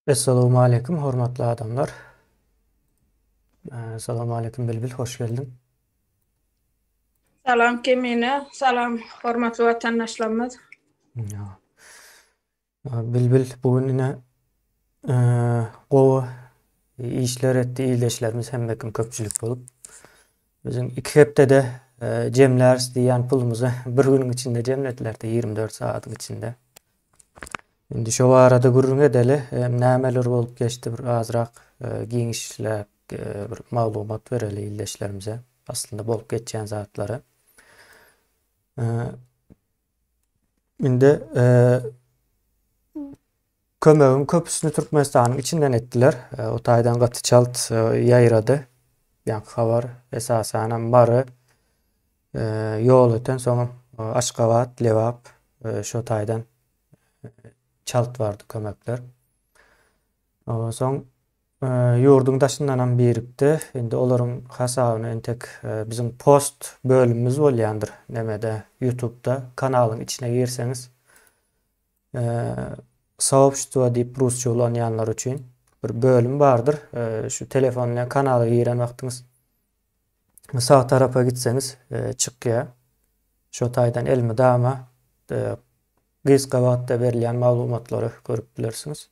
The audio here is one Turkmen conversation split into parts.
Essalawmaleýkim hormatly adamlar. Salamaleýkim Bilbil hoş geldiň. Salam Kemine, salam hormatly watandaşlarymyz. Bilbil bu gün ine gowy işler etdi ildeşlerimiz hemme kim köpçülik bolup. Biziň iki hepdede jemläris diýýän pulumyzy bir günüň içinde jemlediler-de 24 sagatyň içinde. Indi şo barada gürrüň edeli. Nämeler bolup geçdi bir azrak giňişläp bir maglumat bereli ildeşlerimize. Aslynda bolup geçýän zatlary. Indi kömegiň köpüsini Türkmenistanyň içinden etdiler. O taýdan gaty çalt ýaýrady. Ýaňky habar esasanam Mary, Ýolöten soňam Aşgabat, Lebap şo taýdan çalt bardy kömekler. Soň ýurduň daşyndanam birikdi. Indi olaryň hasabyny entek biziň post bölümimiz bolýandyr nemede ýutubda kanalyň içine girseňiz Soobştwo diýip rusça ulanýanlar üçin bir bölüm bardyr. Şu telefon bilen kanala giren wagtyňyz sag tarapa gitseňiz çykýar. Şo taýdan elmydama gysga wagtda berilýän maglumatlary görüp bilersiňiz.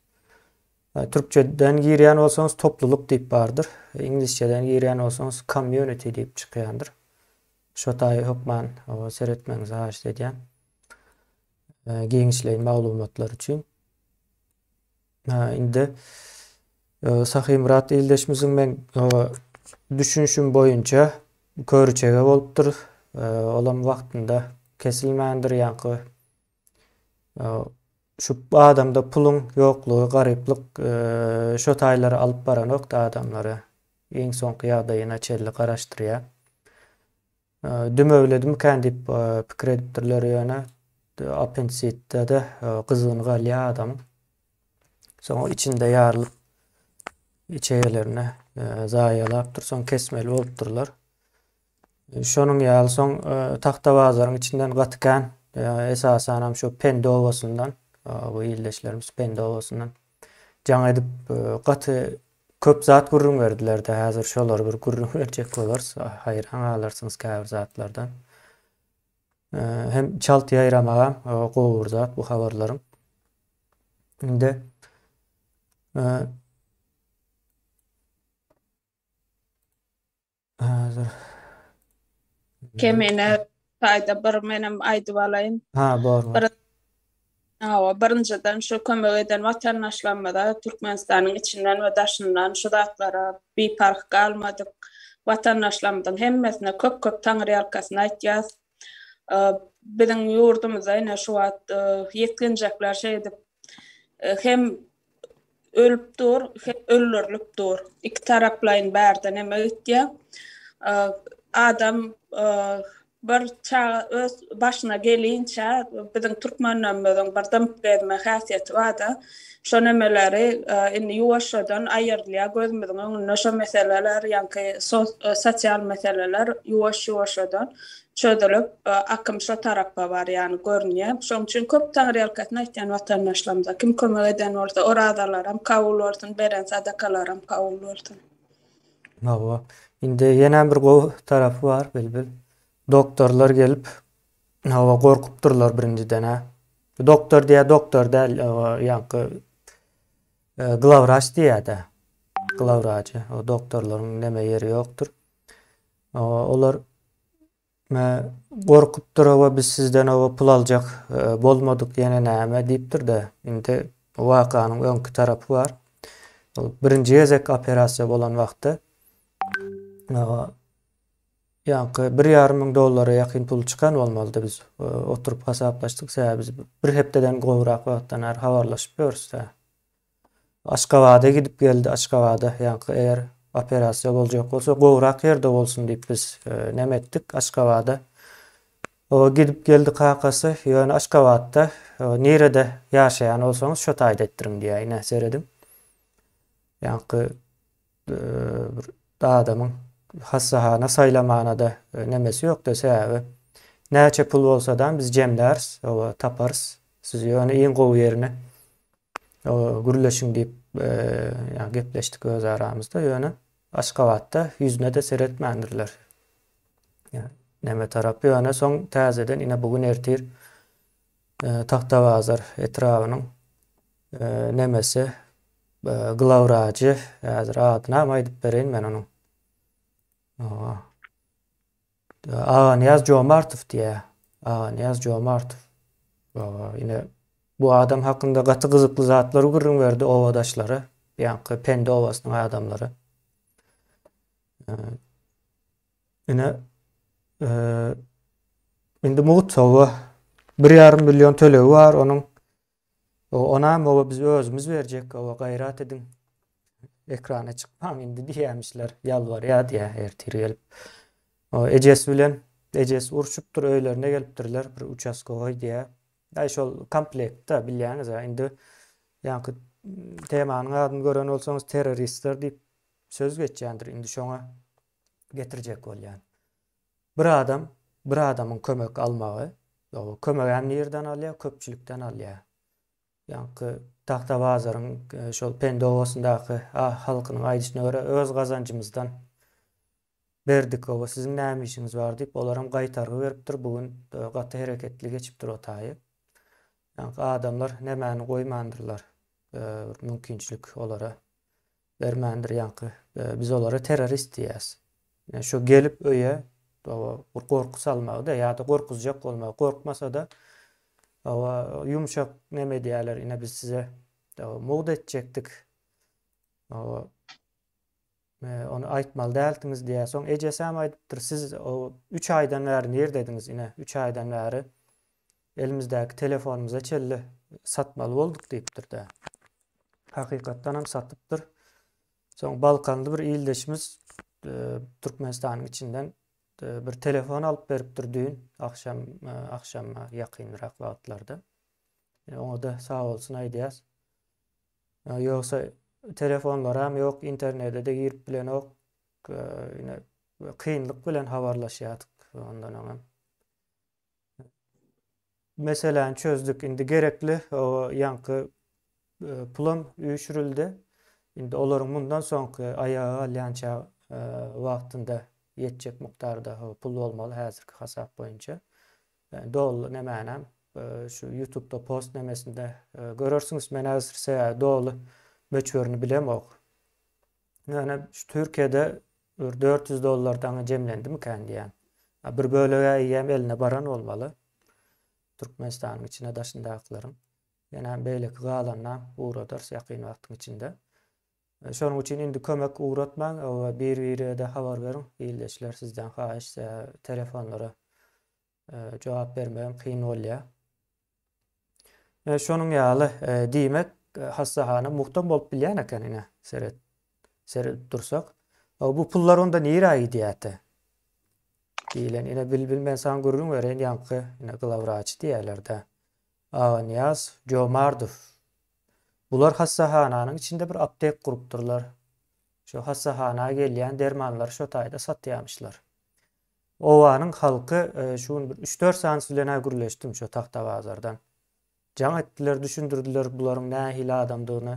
Türkçeden girýän bolsaňyz toplulyk diýip bardyr. Iňlisçeden girýän bolsaňyz community diýip çykýandyr. Şo taýy hökman seretmegiňizi haýyşt edýän. Giňişleýin maglumatlar üçin. Indi Sahymyrat ildeşimiziň men düşünişim boýunça köriçege bolupdyr. Olam wagtynda kesilmändir ýaňky şu adamda puluň ýoklugy, garyplyk şo taýlara alyp baranokdy adamlary. Iň soňky ýagdaýyna çenli garaşdyrýar. Dümewledimikän diýip pikir edipdirler ýöne appendisitde-de gyzgyny galýar adamyň. Soň içinde ýarylyp içegelerini zaýalapdyr, soň kesmeli bolupdyrlar. Şonuň ýaly soň Tagtabazaryň içinden gaty kän, esasanam şu Pendi obasyndan, bu ildeşlerimiz Pendi obasyndan jaň edip gaty köp zat gürrüň berdiler-de, häzir şolary bir gürrüň berjek bolarys, haýran galarsyňyz käbir zatlardan. Hem çalt ýaýramagam gowy bir zat bu habarlaryň. Indi Häzir. Kemine taýda bir menem aýdyp alaýyn. Ha, bor. Bir Hawa, birinjiden şu kömek eden watandaşlarymyza Türkmenistanyň içinden we daşyndan şu zatlara biparh galmadyk watandaşlarymyzyň hemmesine köp-köp taňryýalkasyn aýtýas. Biziň ýurdumyzda ine şu wagt ýetginjekler şeýdip hem ölüp dur, hem öldürilip dur. Iki taraplaýyn bärde neme gitýär. Adam bir çaga öz başyna gelinçä biziň türkmenlerimiziň bir dymyp gezme häsiýeti barda. Şo nemeleri indi ýuwaşjadan aýyrylýar gözümiziň öňünde şo meseleler, ýaňky sosial meseleler ýuwaş-ýuwaşjadan çözülip, akym şo tarapa barýany görünýär. Şonuň üçin köp taňryýalkasyn aýtýan watandaşlarymyza, kim kömek eden bolsa, orazalaram kabul bolsun, beren sadakalaram kabul bolsun. Hawa. Indi ýenem bir gowy tarapy bar, Bilbil. Doktorlar gelip, hawa, gorkupdyrlar birinjiden-ä. Doktor diýýär, doktor däl, ýaňky glawwraç diýýär-dä. Glawwraçy. O doktorlaryň neme ýeri ýokdur. Olar gorkupdyr oba biz sizden oba pul aljak bolmadyk ýene näme diýipdir-de, indi wakanyň öňki tarapy bar. Ol birinji gezek operasiýa bolan wagty ýaňky bir ýarym müň dollara ýakyn pul çykan bolmalydy biz oturyp hasaplaşdyk sebäbi biz bir hepdeden gowrak wagtdan bäri habarlaşyp ýörüs-dä. Aşgabada gidip geldi Aşgabada ýaňky eger operasiýa boljak bolsa gowrak ýerde bolsun diýip biz neme etdik Aşgabada o gidip geldi kakasy ýöne Aşgabatda nirede ýaşaýan bolsaňyz şo taýda etdiriň diýýär ine serediň ýaňky bir adamyň hassahana saýlamanada nemesi ýokdy sebäbi näçe pul bolsadam biz jemläris taparys siz ýöne iň gowy ýerine. Gürleşiň diýip, ýa gepleşdik öz aramyzda, ýöne Aşgabatda ýüzüne-de seretmändirler. Ýa neme tarap, ýöne soň täzeden ine bu gün ertir Tagtabazar etrabynyň nemesi glawrajy, häzir adynam aýdyp bereýin men onuň. Aganyýaz Jomartow diýýär. Aganyýaz Jomartow. Ine bu adam hakynda gaty gyzykly zatlary gürrüň berdi obadaşlary, ýaňky Pendi obasynyň adamlary. Ine indi mugt hawa 1,5 million tölegi bar onuň. Onam hawa biz özümiz berjek hawa gaýrat ediň. Ekrana çykmaň indi diýýämişler. Ýalbarýar diýýär ertir gelip. Ejesi bilen ejesi urşupdyr öýlerine gelipdirler bir uçaskowoý diýýär. Aý şol komplektde bilýäňiz-ä indi ýaňky temanyň adyny gören bolsaňyz terroristler diýip söz geçýändir indi şoňa getirjek bolýan. Bir adam bir adamyň kömek almagy, kömegem nirden alýar? Köpçülikden alýar. Ýaňky Tagtabazaryň şol Pendi obasyndaky halkynyň aýdyşyna görä öz gazanjymyzdan berdik oba siziň näme işiňiz bar diýip olaram gaýtargy beripdir bu gün gaty hereketli geçipdir o taýy. Ýaňky adamlar nemäni goýmandyrlar bir mümkinçilik olara bermändir ýaňky biz olara terrorist diýýäs. Ýa şu gelip öýe bir gorky salmagy-da ýa-da gorkuzjak bolmagy gorkmasa-da hawa ýumşak neme edýärler ine biz size mugt etjekdik. Hawa ony aýtmaly däldiňiz diýýär. Soň ejesem aýdypdyr siz o 3 aýdan bäri nirdediňiz ine 3 aýdan bäri elimizdäki telefonymyza çenli satmaly bolduk diýipdir-de. Hakykatdan hem satypdyr. Soň Balkanly bir ildeşimiz e, Türkmenistanyň içinden e, bir telefon alyp beripdir düýn akşam e, akşama ýakynrak wagtlarda. Oňa da sag bolsun aýdýas. Ýogsa telefonlaram ýok, internete de girip bilenok. Ine kynlyk bilen habarlaşýardyk ondan öňem. Meseläni çözdük. Indi gerekli o ýaňky e, pulam üýşürildi. Indi olaryň mundan soňky aýaga galýança e, wagtynda ýetjek mukdarda pul bolmaly häzirki hasap boýunça. E, doly nemänem şu YouTube'da post nemesinde görersiňiz. Men häzir sebäbi doly möçberini bilemok. Ýöne şu Türkiýede bir 400 dollar daňy jemlendimikän diýýän. Bir bölegi eýýäm eline baran bolmaly. Türkmenistanyň içine daşyndakylaryň. Ýene hem beýleki galanyna ugradarys ýakyn wagtyň içinde. E, şonuň üçin indi kömek ugratmaň, we bir-birege-de habar beriň. Ildeşler sizden haýyş, telefonlara e, jogap bermegem kyn bolýar. E, şonuň ýaly, e, diýmek, e, hassahana muhtam bolup bilýän eken ine, seret. Seredip dursak. Bu pullar onda nirä gidýärdi? Diýlen, ine Bilbil men saňa gürrüň bereýin, ýaňky ine glawraç diýýärler-dä. Aganyýaz Jomardow. Bular hassahananyň içinde bir aptek gurupdyrlar. Şo hassahana gelýän dermanlary şo taýda satýamyşlar. Obanyň halky şu gün bir üç-dört sanysy bilen-ä gürleşdim şo Tagtabazardan. Jaň etdiler, düşündirdiler bularyň nähili adamdygyny.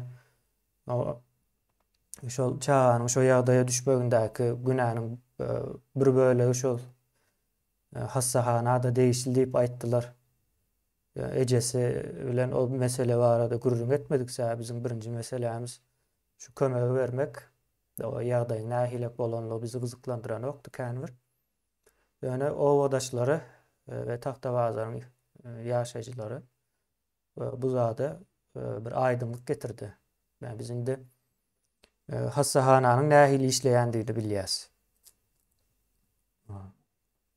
Şol çaganyň şo ýagdaýa düşmegindäki günäniň bir bölegi şol hassahana-da degişli diýip aýtdylar. Ejesi bilen o mesele barada gürrüň etmedik, sebäbi biziň birinji meselämiz şu kömegi bermek. O ýagdaýyň nähilek bolanlygy bizi gyzyklandyranokdy kän bir. Ýöne obadaşlary we Tagtabazaryň ýaşaýjylary bu zada bir aýdyňlyk getirdi. Ýa biz indi hassahananyň nähili işleýändigini bilýäs.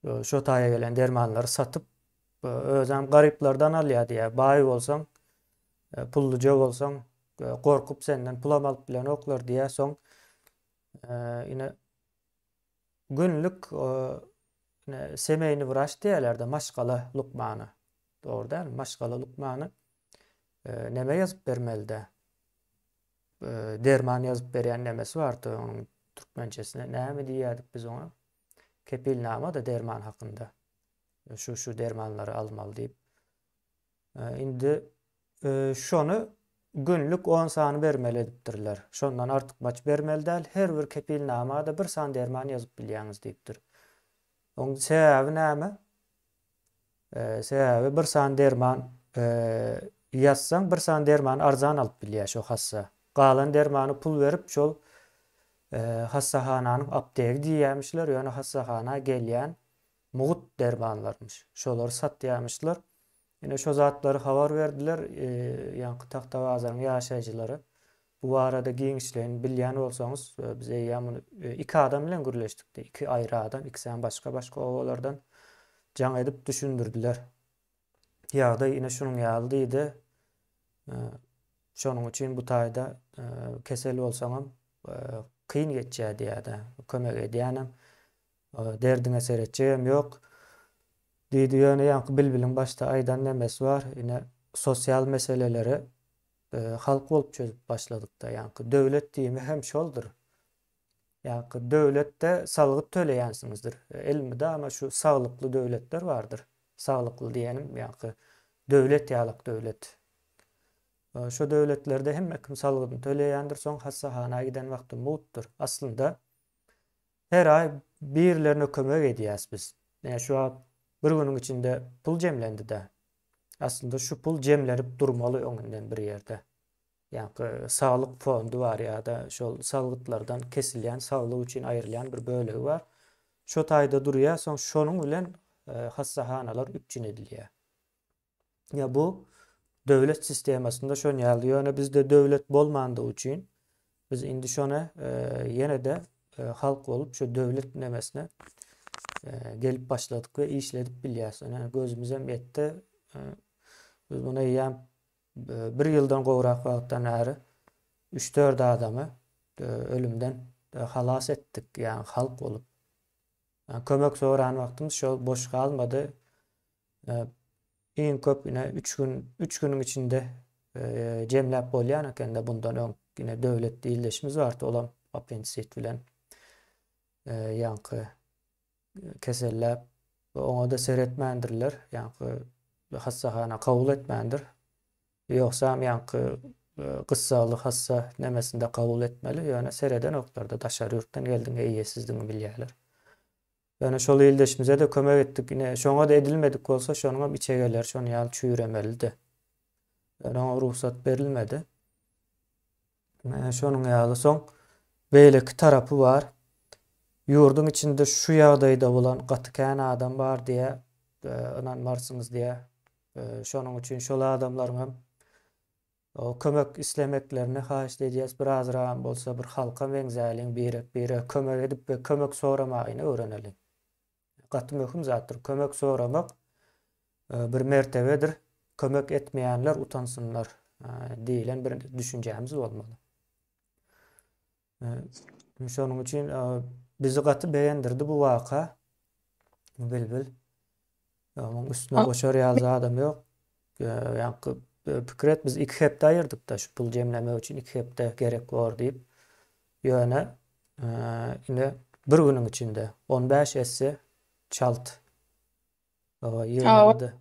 Şo taýa gelen dermanlary satyp, özem garyplardan alýar diýýär. Baý bolsaň, pulluja bolsaň, gorkup senden pulam alyp bilenoklar diýýär. Soň ine günlük ine semeýni wraç diýýärler-de, maşgala lukmany. Dogry dälmi? Maşgala lukmany neme ýazyp bermeli-dä? Derman ýazyp berýän nemesi bardy onuň türkmençesine näme diýýärdik biz oňa? Kepilnama-da derman hakynda. Şu şu dermanlary almaly diýip. Indi şony. Günlük on sany bermeli edipdirler. Şondan artykmaç bermeli däl, her bir kepilnamada bir sany derman ýazyp bilýäňiz diýipdir. Oň sebäbi näme? Sebäbi bir sany derman ýazsaň, bir sany dermany arzan alyp bilýär şo hassa. Galan dermany pul berip şol hassahananyň aptegi diýýämişler, ýöne hassahana gelýän mugt dermanlarmyş. Şolary satýamyşlar. Ine şo zatlary habar berdiler ýaňky Tagtabazaryň ýaşaýjylary. Bu barada giňişleýin bilýän bolsaňyz, biz eýýäm muny iki adam bilen gürleşdikde, iki aýry adam, ikisem başga-başga obalardan jaň edip düşündirdiler. Ýagdaý ine şunuň ýaly diýdi. Şonuň üçin bu taýda kesel bolsaňam kyn geçýär diýýär-de, kömek edýänem, derdiňe seretjegem ýok. Diýdi, ýöne ýaňky Bilbiliň başda aýdan nemesi bar, ine, sosial meseleleri halk bolup çözüp başladykda, ýaňky döwlet diýimi hem şoldur. Ýaňky döwletde salgyt töleýänsiňizdir. Elmydama şu saglykly döwletler bardyr. Saglykly diýenim, ýaňky döwlet ýalak döwlet. Şo döwletlerde hemme kim salgydyny töleýändir, soň hassahana giden wagty mugtdyr. Aslynda Her aý birilerine kömek edýäs biz. Ine şu wagt bir günüň içinde pul jemlendi-dä. Aslynda şu pul jemlenip durmaly öňünden bir ýerde. Ýaňky saglyk fondy bar ýa-da şol salgytlardan kesilýän saglyk üçin aýrylýan bir bölegi bar. Şo taýda durýar, soň şonuň bilen hassahanalar üpjün edilýär. Ýa bu döwlet sistemasynda şon ýaly. Ýöne bizde döwlet bolmandygy üçin biz indi şony e, ýene-de e, halk bolup şu döwlet nemesine e, gelip başladyk we işledip bilýäs. Ýöne gözümizem ýetdi. Biz muny eýýäm bir ýyldan gowrak wagtdan bäri 3-4 adamy ölümden halas etdik, ýagny halk bolup. Kömek soran wagtymyz şol boş galmady. Iň köp ine üç gün, üç günüň içinde jemläp bolýan ekende bundan öň ine döwlet ildeşimiz bardy, olam appendisit bilen ýaňky keselläp oňa-da seretmändirler, ýaňky hassahana kabul etmändir. Ýogsam ýaňky gyssagly hassa nemesinde kabul etmeli, ýöne seredenoklar-da daşary ýurtdan geldiň eýesizdigiňi bilýärler. Ýöne şol ildeşimize-de kömek etdik. Ine, şoňa-da edilmedik bolsa, şonuňam içegeleri şonuň ýaly çüýremelidi. Ýöne oňa rugsat berilmedi. Ine, şonuň ýaly. Soň beýleki tarapy bar. Ýurduň içinde şu ýagdaýda bolan gaty kän adam bar diýä, ynanmarsyňyz diýä. Şonuň üçin şol adamlaryňam Kömek islemeklerini haýyşt edýäs bir azragam bolsa bir halka meňzäliň birek birege kömek edip we kömek soramagyny öwreneliň. Gaty möhüm zatdyr kömek soramak bir mertebedir kömek etmeýänler utansynlar diýilen bir düşünjämiz bolmaly. Şonuň üçin bizi gaty begendirdi bu waka. Bilbil. Onuň üstüne goşar ýaly zadam ýok. Ýaňky pikir et biz 2 hepde aýyrdyk-da şu pul jemlemek üçin 2 hepde gerek bor diýip. Ýöne ine bir günüň içinde 15 esse çalt ýygnandy.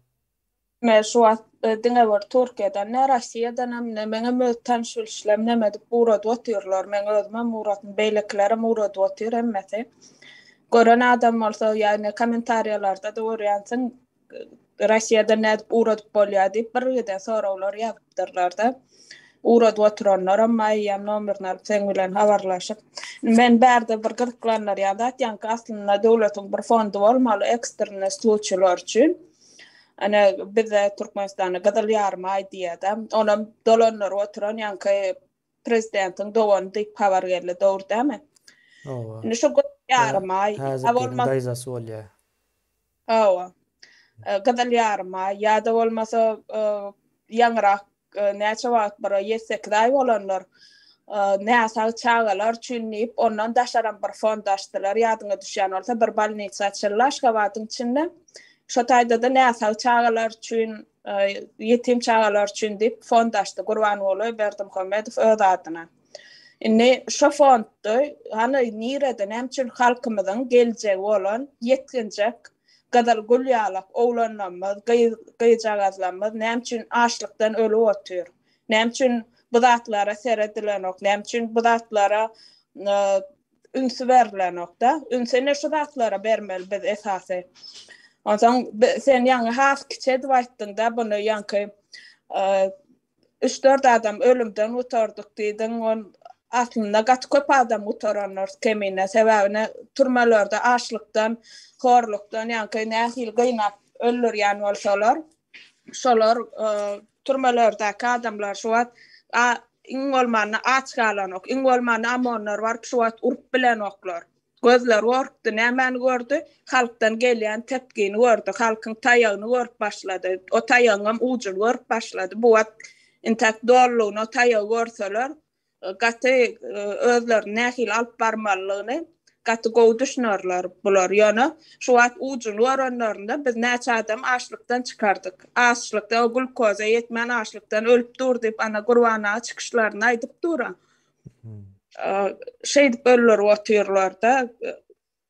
Men şu wagt diňe bir Türkiýeden ne Rossiýadan hem ne meňem öz tanyş bilişlerim neme edip ugradyp otyrlar. Men özümem ugratdym, beýlekilerem ugradyp otyr hemmesi. Gören adam bolsa ýa ine kommentariýalarda-da görýänsiň Rossiýadan nädip ugradyp bolýar diýip bir giden soraglar ýazypdyrlar-da. Ugradyp oturanlaram bar eýýäm nomerini alyp seň bilen habarlaşyp. Men bärde bir gyzyklandyrýan zat ýaňky aslynda döwletiň bir fondy bolmaly ekstrennýe sluçiler üçin. Ine bizde Türkmenistanda Gyzyl Ýarymaý diýýär-de. Onam dolandyryp oturan ýaňky prezidentiň dogany diýip habar geldi, dogry dälmi? Hawa. Indi şu Gyzyl Ýarymaý Häzirkiniň daýzasy bolýar. Hawa. Gyzyl Ýarymaý ýa-da bolmasa ýaňyrak näçe wagt bir ýedi-sekiz aý bolandyr. Näsag çagalar üçin diýip, ondan daşaram bir fond açdylar. Ýadyňa düşýän bolsa, bir bolnitsa açyldy Aşgabadyň içinde. Şo taýda-da näsag çagalar üçin, ýetim çagalar üçin diýip fond açdy Gurbanguly Berdimuhamedow öz adyna. Indi şo fondda hany nirede näme üçin halkymyzyň geljegi bolan ýetginjek gyzyl gül ýalak oglanlarymyz, gyz gyzjagazlarymyz näme üçin açlykdan ölüp otyr? Näme üçin? bu zatlara seredilenok? Näme üçin bu zatlara ünsi berilenok-da? Ünsi ine şu zatlara bermeli biz esasy. Onsoň sen ýaňy has kiçi edip aýtdyň-da buny ýaňky Üç-dört adam ölümden gutardyk diýdiň, ol aslynda gaty köp adam gutaranlar kemine, sebäbi türmelerde açlykdan, horlukdan ýaňky nähili gynap öldürýän bolsalar, şolar türmelerdäki adamlar şu wagt iň bolmanda aç galanok, iň bolmanda OMON-lar baryp şu wagt urup bilenoklar. Gözleri gorkdy. Nämäni gördi? Halkdan gelýän tepgini gördi. Halkyň taýagyny görüp başlady. O taýagyňam ujuny görüp başlady. Bu wagt intäk dolulygyna o taýagy görseler, gaty özlerini nähili alyp barmalydygyny gaty gowy düşünerler bular. Ýöne şu wagt ujuny görenlerinde biz näçe adam açlykdan çykardyk. Açlykdan, o glýukoza ýetmän açlykdan ölüp dur diýip ana Gurban aga çykyşlarynda aýdyp dur-a. Şeýdip öldürip otyrlar-da.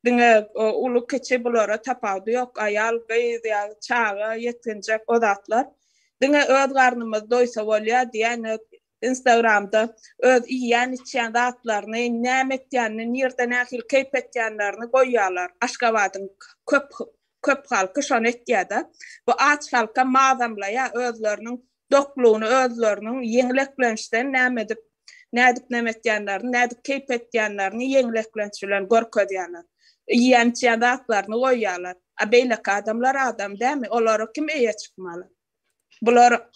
Diňe uly-kiçi bulara tapawudy ýok. Aýal, gyz ýa çaga, ýetginjek o zatlar. Diňe öz garnymyz doýsa bolýar diýen Instagramda öz iýýän-içýän zatlaryny, näme etýänini, nirde nähili keýp etýänlerini goýýarlar. Aşgabadyň köp köp halky şony etýär-de. Bu aç halkam mazamlaýar özleriniň doklugyny özleriniň ýeňil eklençden näme edip, nädip näme etýänlerini, nädip keýp etýänlerini ýeňil eklenç bilen görkezýärler. Iýýän-içýän zatlaryny goýýarlar. A beýleki adamlar adam dälmi? Olara kim eýe çykmaly? Bular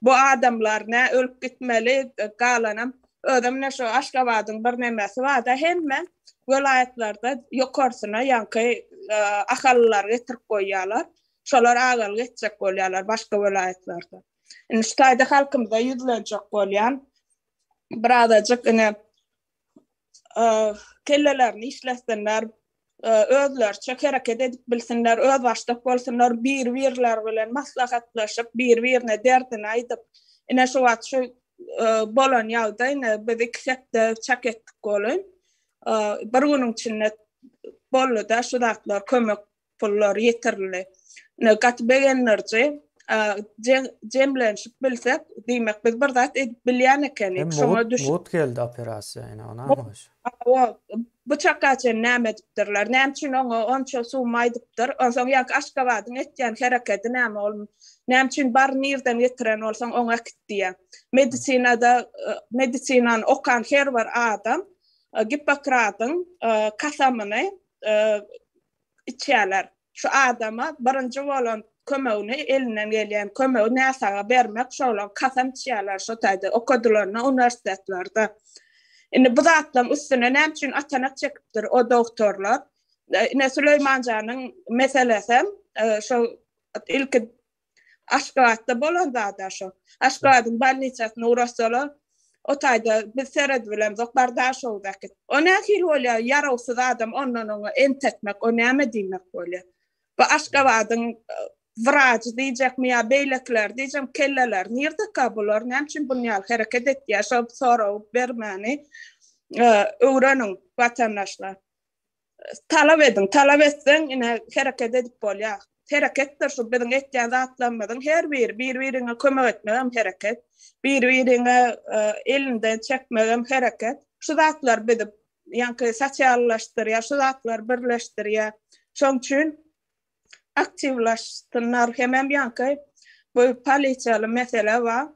bu adamlar nä ölüp gitmeli, galanam özem ine şu Aşgabadyň bir nemesi bar-da, hemme welaýatlarda ýokarsyna ýaňky ahallylary getirip goýýarlar. Şolar agalyk etjek bolýarlar başga welaýatlarda. Indi şu taýda halkymyza ýüzlenjek bolýan. Birazajyk ine kellelerini işletsinler, özleriçe hereket edip bilsinler, özbaşdak bolsunlar, bir-birleri bilen maslahatlaşyp, bir-birine derdini aýdyp, ine şu wagt şu bolan ýagdaý, ine biz iki hepde çak etdik welin, bir günüň içinde boldy-da şu zatlar kömek pullar ýetirildi. Ine gaty begendiriji. Jemlenişip bilsek, diýmek biz bir zat edip bilýän ekenik. Şoňa düş. Mugt geldi operasiýa ine onam hoş. Hawa, bu çaka çenli näme edipdirler? Näme üçin oňa onça summa aýdypdyr? Onsoň ýaňky Aşgabadyň etýän herekedi näme ol? Näme üçin bar nirden getiren bolsaň oňa äkit diýýär. Medisinada medisinany okan her bir adam Gippokratyň kasamyny içýärler. Şu adama birinji bolan kömegini, elinden gelýän kömegi näsaga bermek, şolar kasam içýärler şo taýda okadylanda uniwersitetlerde. Indi bu zatlaryň üstüne näme üçin atanak çekipdir o dogtorlar? Ine Süleýmanjanyň meselesem şo ilki Aşgabatda bolan zada şo. Aşgabadyň bolnisasyna ugrasalar, o taýda biz seredibilemzok, bar Daşoguz äkit. O nähili bolýar, ýarawsyz adam ondan oňa entetmek, o näme diýmek bolýar? Bu Aşgabadyň wrajy diýjekmi ýa beýlekiler diýjek, kelleleri nirdeka bular, näme üçin bunun ýaly hereket etýär, şo soragy bermäni öwreniň watandaşlar. Talap ediň, talap etseň ine hereket edip bolýar. Hereketdir şu biziň etýän zatlarymyzyň her biri, bir-biriňe kömek etmegem hereket, bir-biriňe elinden çekmegem hereket. Şu zatlar bizi ýaňky sosiallaşdyrýar, şu zatlar birleşdirýär. Şoň üçin aktiwlaşsynlar hemem ýaňky bu polisiýaly mesele bar.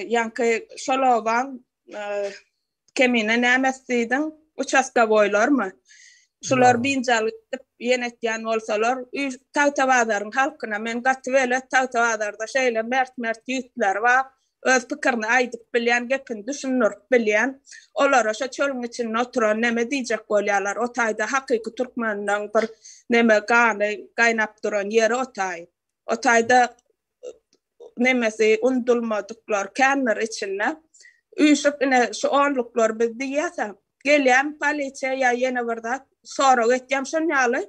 Ýaňky şol obaň Kemine näme diýdiň? Uçastkowoýlarmy? Şular biynjalyk edip ýene etýän bolsalar, Tagtabazaryň halkyna men gaty belet, Tagtabazarda şeýle mert-mert ýigitler bar, öz pikirini aýdyp bilýän, gepini düşündirip bilýän. Olara şo çölüň içinde oturan neme diýjek bolýarlar, o taýda hakyky türkmeniň bir neme gany gaýnap duran ýeri o taý. O taýda nemesi undulmadyklar kändir içinde. Üýşüp ine şu onluklar biz diýýäs-ä. Gelýän polisiýa ýa ýene bir zat sorag etýän şon ýaly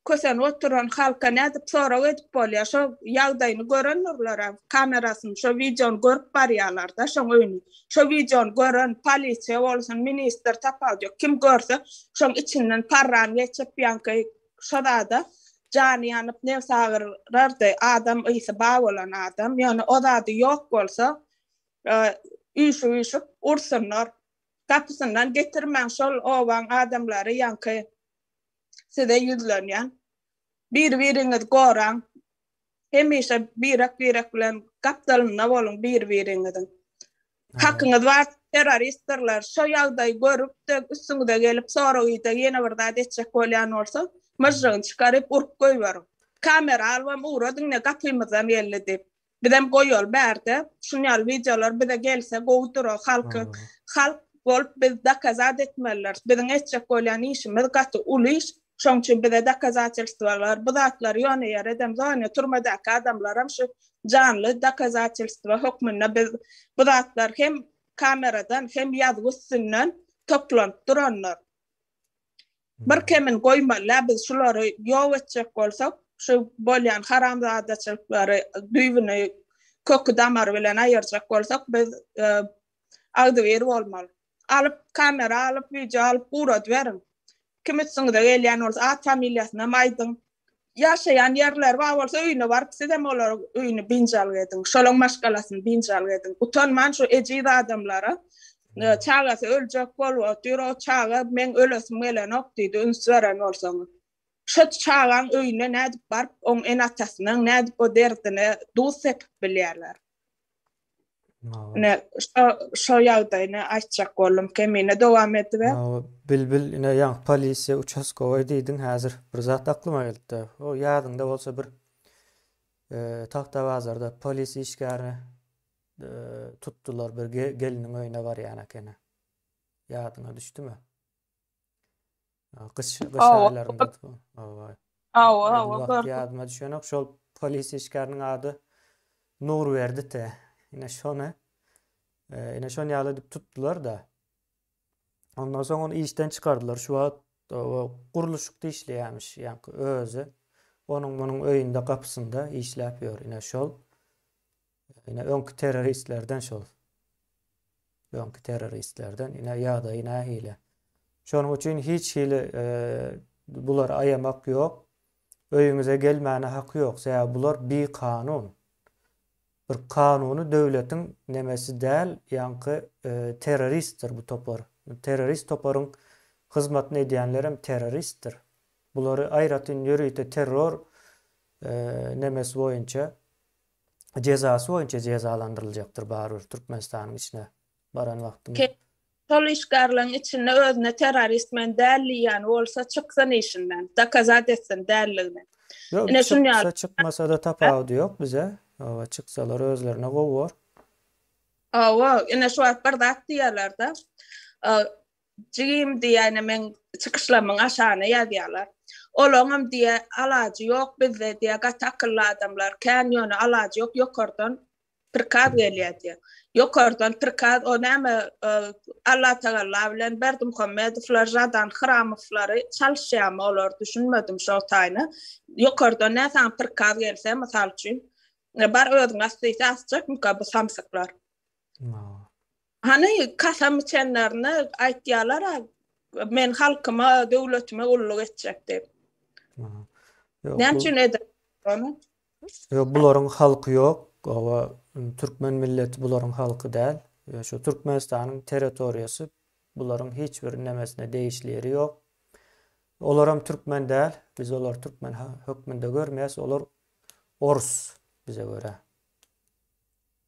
kösenip oturan halka nädip sorag edip bolýar şo ýagdaýyny görendirler-ä kamerasyny şo wideony görüp barýarlar-da şoň öýüni. Şo wideony gören polisiýa bolsun ministr tapawudy ýok kim görse şoň içinden parran geçip ýaňky Şo zada jany ýanyp nebsi agyrardy, adam ysy bar bolan adam, ýöne o zady ýok bolsa. Üýşüp-üýşüp ursunlar. Gapysyndan getirmäň şol obaň adamlary ýaňky size ýüzlenýän. Bir-biriňizi goraň. Hemişe birek-birek bilen gapdalynda boluň bir-biriňiziň. Hakyňyz bar terroristdirler. Şo ýagdaýy görüp-de üstüňize gelip sorag-ideg ýene bir zat etjek bolýan bolsa, myžžygyny çykaryp urup goýberiň. Kamera alybam ugradyň ine gapymyzdan geldi diýip. Bizem goýaly bärde. Şun ýaly wideolar bize gelse gowudyr o halky halk bolup biz dokazat etmelidiris. Biziň etjek bolýan işimiz gaty uly iş. Şoň üçin bize dokazatelstwalar bu zatlary ýöne ýere edemzok. Ine türmedäki adamlaram şu janly dokazatelstwa hökmünde biz bu zatlar hem kameradan hem ýazgy üstünden toplanyp duranlar. Bir kemini goýmaly biz şulary ýok etjek bolsak, şu bolýan haramzadaçylyklary düýbüni köki damary bilen aýyrjak bolsak biz agzybir bolmaly. Alyp kamera alyp wideo alyp ugradyberiň. Kim üstüňize gelýän bolsa at familiýasynam aýdyň. Ýaşaýan ýerleri bar bolsa öýüne baryp sizem olaryň öýüni biynjalyk ediň. Şolaň maşgalasyny biynjalyk ediň. Utanman şu ejiz adamlara çagasy öljek bolup otyr, o çaga meň ölesim gelenok diýdi, üns beren bolsaňyz. Şo çagaň öýüne nädip baryp, oň ene-atasynyň nädip o derdine duz sepip bilýärler. Ine, şo şo ýagdaýyny aýtjak boldum. Kemine dowam ediber. Bilbil, ine ýaňky polisiýa uçastkowoý diýdiň, häzir bir zat aklyma geldi-de. O ýadyňda bolsa bir Tagtabazarda polis işgärini tutdular, bir gelniň öýüne barýan ekeni. Ýadyňa düşdümi? Gyş gyş aýlarynda. Hawa. Hawa, hawa, gördüm. Ýadyma düşenok. Şol polis işgäriniň ady Nurberdi te. Ine şony e, ine şony ýaly edip tutdular-da. Ondan soň ony işden çykardylar. Şu wagt gurluşykda işleýärmiş, ýaňky özi. Onuň munuň öýünde gapysynda işläp ýör. Ine şol. Ine öňki terroristlerden şol. Öňki terroristlerden ine ýagdaýy nähili. Şonuň üçin hiç hili e, bulary aýamak ýok. Öýüňize gelmäne haky ýok. Sebäbi bular bikanun. Bir kanuny döwletiň nemesi däl, ýaňky e, terroristdir bu topar. Terrorist toparyň hyzmatyny edýänlerem terroristdir. Bulary aýratyn ýörite terror e, nemesi boýunça jezasy boýunça jezalandyryljakdyr barybir Türkmenistanyň içine baran wagtymyz. Şol işgärleň içinde özüne terrorist men däl diýýän bolsa çyksyn işinden, dokazat etsin dälligini. Ýok, Ine şun ýaly. Çyksa çykmasa-da tapawudy ýok bize. Hawa, çyksalar özlerine gowy bor. Hawa, ine şu wagt bir zat diýýärler-de. Jigim diýýär, ine meň çykyşlarymyň aşagyna ýazýarlar. Olaňam diýýär, alajy ýok bizde diýýär, gaty akylly adamlar kän, ýöne alajy ýok, ýokardan prikaz gelýär diýýär. Ýokardan prikaz, o näme Allatagalla bilen Berdimuhamedowlar, Žadan Hramowlary çalyşýarmy olar, düşünmedim şo taýyna. Ýokardan nä saňa prikaz gelse, mysal üçin, bar özüň as diýse asjakmyka bu samsyklar? Hany kasam içenlerine aýtýarlar-a, men halkyma, döwletime gulluk etjek diýip. Näme üçin eder ony? Ýok, bularyň halky ýok. Oba türkmen milleti bularyň halky däl. Şu Türkmenistanyň territoriýasy bularyň hiç bir nemesine degişli ýeri ýok. Olaram türkmen däl. Biz olary türkmen hökmünde görmeýäs. Olar orus bize görä.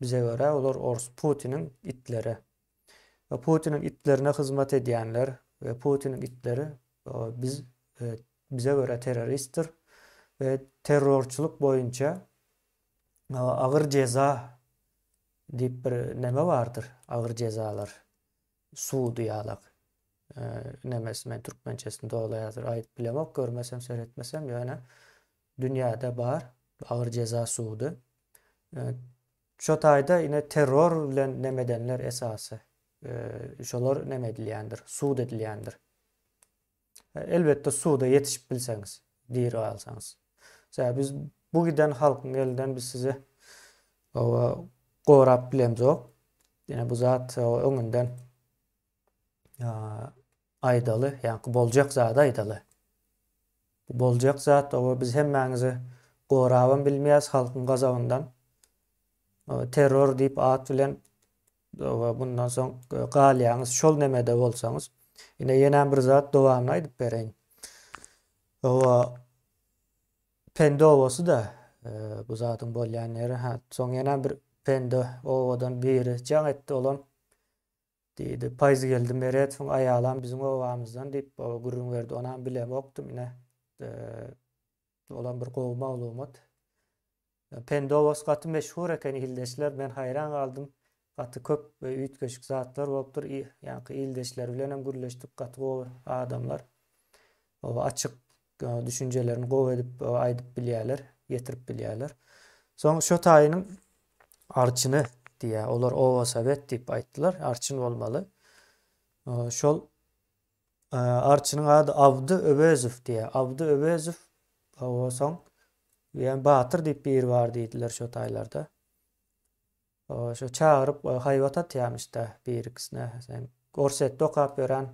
Bize görä olar ors Putiniň itleri. We Putiniň itlerine hyzmat edýänler we Putiniň itleri biz bize görä terroristdir we terrorçylyk boýunça agyr jeza diýip bir neme bardyr, agyr jezalar. Sudy ýalak. Nemesi men türkmençesini doly häzir aýdyp bilemok, görmesem, seretmesem, ýöne dünýäde bar agyr jeza sudy. Şo taýda ine terror bilen neme edenler esasy. Şolar neme edilýändir, sud edilýändir. Elbetde suda ýetişip bilseňiz, diri galsaňyz. Sebäbi biz bu giden halkyň elinden biz sizi gorap bilemzok. Ýene bu zat öňünden aýdaly, ýaňky boljak zady aýdaly. Bu boljak zat, oba biz hemmäňizi gorabam bilmeýäs halkyň gazabyndan. Terror diýip at bilen. Bundan soň galýaňyz şol nemede bolsaňyz. Ine ýenäm bir zat dowamyny aýdyp bereýin. Hawa Pendi obasy-da bu zadyň bolýan ýeri. Ha, soň ýenäm bir Pendi obadan biri jaň etdi olam. Diýdi, Paýzgeldi Meredowyň aýalam biziň obamyzdan diýip gürrüň berdi. Onam bilemokdym ine. Olam bir gowy maglumat. Pendi obasy gaty meşhur eken ildeşler men haýran galdym gaty köp we üýtgeşik zatlar bolupdyr ýaňky ildeşler bilenem gürleşdik gaty gowy adamlar oba açyk düşünjelerini gowy edip aýdyp bilýärler ýetirip bilýärler soň şo taýynyň arçyny diýýär olar oba sowet diýip aýtdylar arçyn bolmaly şol Arçynyň ady Abdy Öwezow diýýär. Abdy Öwezow hawa soň diýen Batyr diýip biri bar diýdiler şo taýlarda. Hawa şo çagyryp haýbat atýarmyş-da birikisine. Sen Orsýetde okap ýören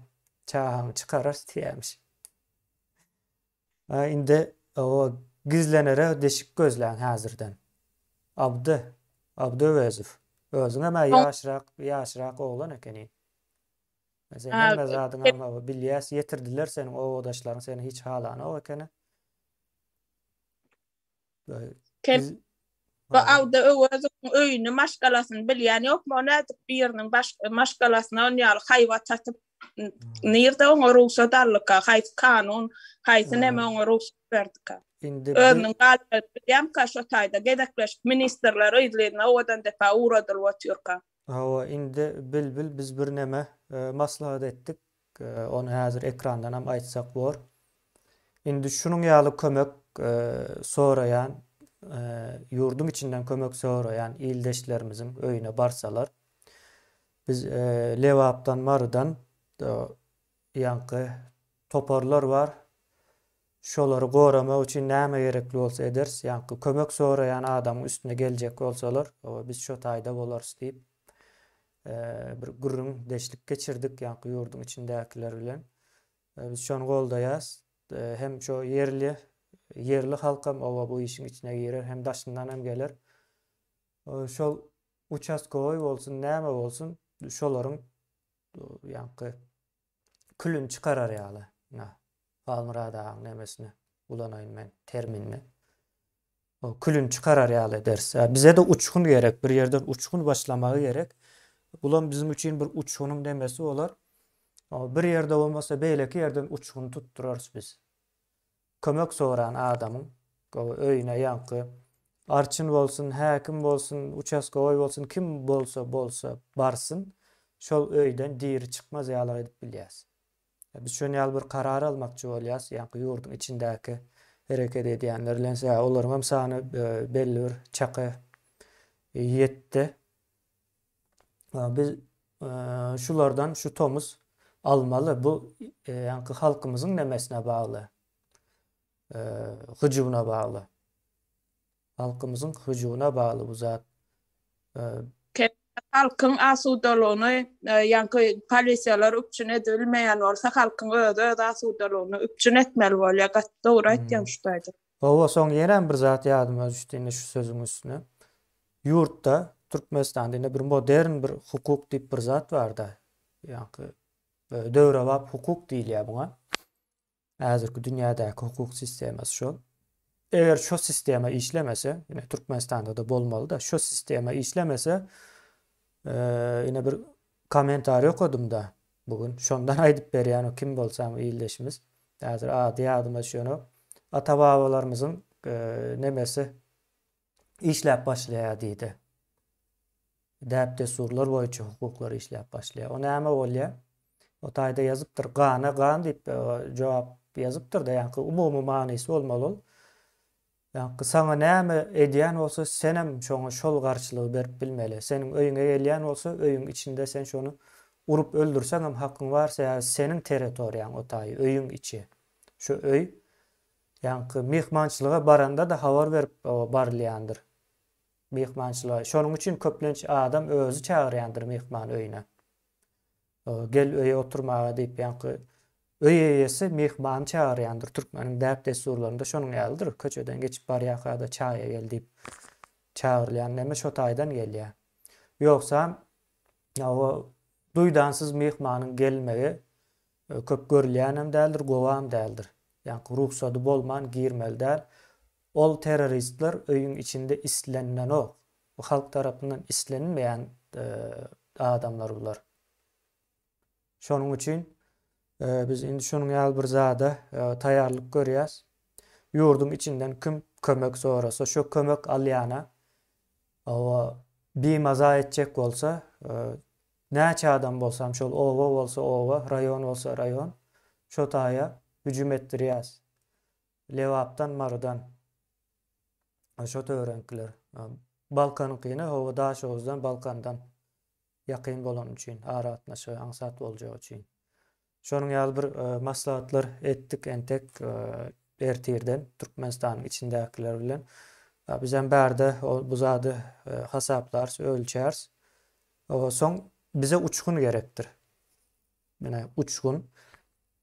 çagaňy çykararys diýýärmiş. Ha indi hawa gizlenere deşik gözläň häzirden. Abdy, Abdy Öwezow. Özüňem-ä ýaşrak, ýaşrak oglan ekeniň. Sen hemme zadyňam hawa bilýäs, ýetirdiler seniň obadaşlaryň seni hiç halanok ekeni. Biz Bu awda Öwezowyň öýüni, maşgalasyny bilýän ýokmy? O nädip biriniň baş maşgalasyna on ýaly haýbat atyp, nirde oňa rugsat aldyka? Haýsy kanun, haýsy neme oňa rugsat berdika? Indi özüniň galjagyny bilýämika şo taýda gezekleşip ministrler yzly-yzyna Owadandepä ugradylyp otyrka? Hawa, indi Bilbil biz birneme maslahat etdik. Ony häzir ekrandanam aýtsak bor. Indi şunuň ýaly kömek soraýan, ýurduň içinden kömek soraýan ildeşlerimiziň öýüne barsalar, biz Lebapdan, Marydan Ýaňky toparlar bar. Şolary goramak üçin näme gerekli bolsa ederis. Ýaňky kömek soraýan adamyň üstüne geljek bolsalar, hawa biz şo taýda bolarys diýip, bir gürrüňdeşlik geçirdik ýaňky ýurduň içindäkiler bilen. Biz şony goldaýas. Hem şo ýerli ýerli halkam oba bu işiň içine girer, hem daşyndan hem geler. Şol uçastkowoý bolsun, näme bolsun, şolaryň ýaňky külüni çykarar ýaly. Ina, Halmyrat agaň nemesini ulanaýyn men terminini. O külüni çykarar ýaly ederis. Bize-de uçgun gerek, bir ýerden uçgun başlamagy gerek. Bulam biziň üçin bir uçgunyň nemesi bolar. Bir ýerde bolmasa beýleki ýerden uçguny tutdurarys biz. Kömek soran adamyň öýüne ýaňky arçyn bolsun, häkim bolsun, uçaskowoý bolsun, kim bolsa bolsa barsyn, şol öýden diri çykmaz ýaly edip bilýäs. Biz şon ýaly bir karar almakçy bolýas, ýaňky ýurduň içindäki hereket edýänler bilen, sebäbi olaryň hem sany belli bir çaka ýetdi. Biz şulardan şu tomus almaly. Bu ýaňky halkymyzyň nemesine bagly. Hyjuwyna bagly. Halkymyzyň hyjuwyna bagly bu zat. Halkyň asudalygyny ýaňky polisiýalar üpjün edibilmeýän bolsa, halkyň özi öz asudalygyny üpjün etmeli bolýar. Gaty dogry aýtýaň şu taýda. Hawa, soň ýenem bir zat ýadyma düşdi indi şu sözüň üstüne. Ýurtda, Türkmenistanda indi bir modern bir hukuk diýip bir zat barda. Ýaňky döwrebap hukuk diýilýär muňa. Häzirki dünýädäki hukuk sistemasy şol. Eger şo sistema işlemese, ine Türkmenistanda-da bolmaly-da, şo sistema işlemese, ine bir kommentariý okadym-da bu gün. Şondan aýdyp berýän o kim bolsam ildeşimiz. Häzir ady ýadyma düşenok. Ata-babalarymyzyň nemesi işläp başlaýar diýdi. Däp-dessurlar boýunça hukuklar işläp başlaýar. O näme bolýar? O taýda ýazypdyr, gana gan diýip jogap ýazypdyr-da, ýaňky umumy manysy bolmaly ol. Ýaňky saňa näme edýän bolsa, senem şoňa şol garşylygy berip bilmeli. Seniň öýüňe gelýän bolsa, öýüň içinde sen şony urup öldürseňem hakyň bar, sebäbi seniň territoriýaň o taýy, öýüň içi. Şu öý Ýaňky myhmançylyga baranda-da habar berip barylýandyr. Myhmançylyga. Şonuň üçin köplenç adam özi çagyrýandyr myhmany öýüne. Gel öýe oturmaga diýip ýaňky öý eýesi myhmany çagyrýandyr. Türkmeniň däp-dessurlarynda şonuň ýalydyr. Köçeden geçip barýarka-da çaýa gel diýip çagyrylýan neme şo taýdan gelýär. Ýogsam. Hawa, duýdansyz myhmanyň gelmegi köp görülýänem däldir, gowam däldir. Ýaňky rugsady bolman girmeli däl. Ol terroristler öýüň içinde islenilenok. Bu halk tarapyndan islenilmeýän adamlar bular. Şonuň üçin biz indi şunuň ýaly bir zada taýýarlyk görýäs. Ýurduň içinden kim kömek sorasa, şo kömek alýana oba bimaza etjek bolsa, näçe adam bolsam şol oba bolsa oba, raýon bolsa raýon, şo taýa hüjüm etdirýäs. Lebapdan, Marydan şo töwereňkiler. Balkanyňkyny hawa Daşoguzdan, Balkandan ýakyn bolany üçin, aragatnaşygy aňsat boljagy üçin. Şonuň ýaly bir maslahatlar etdik entek ertirden Türkmenistanyň içindäkiler bilen. Bizem bärde bu zady hasaplarys, ölçäris. Soň bize uçgun gerekdir. Mine uçgun.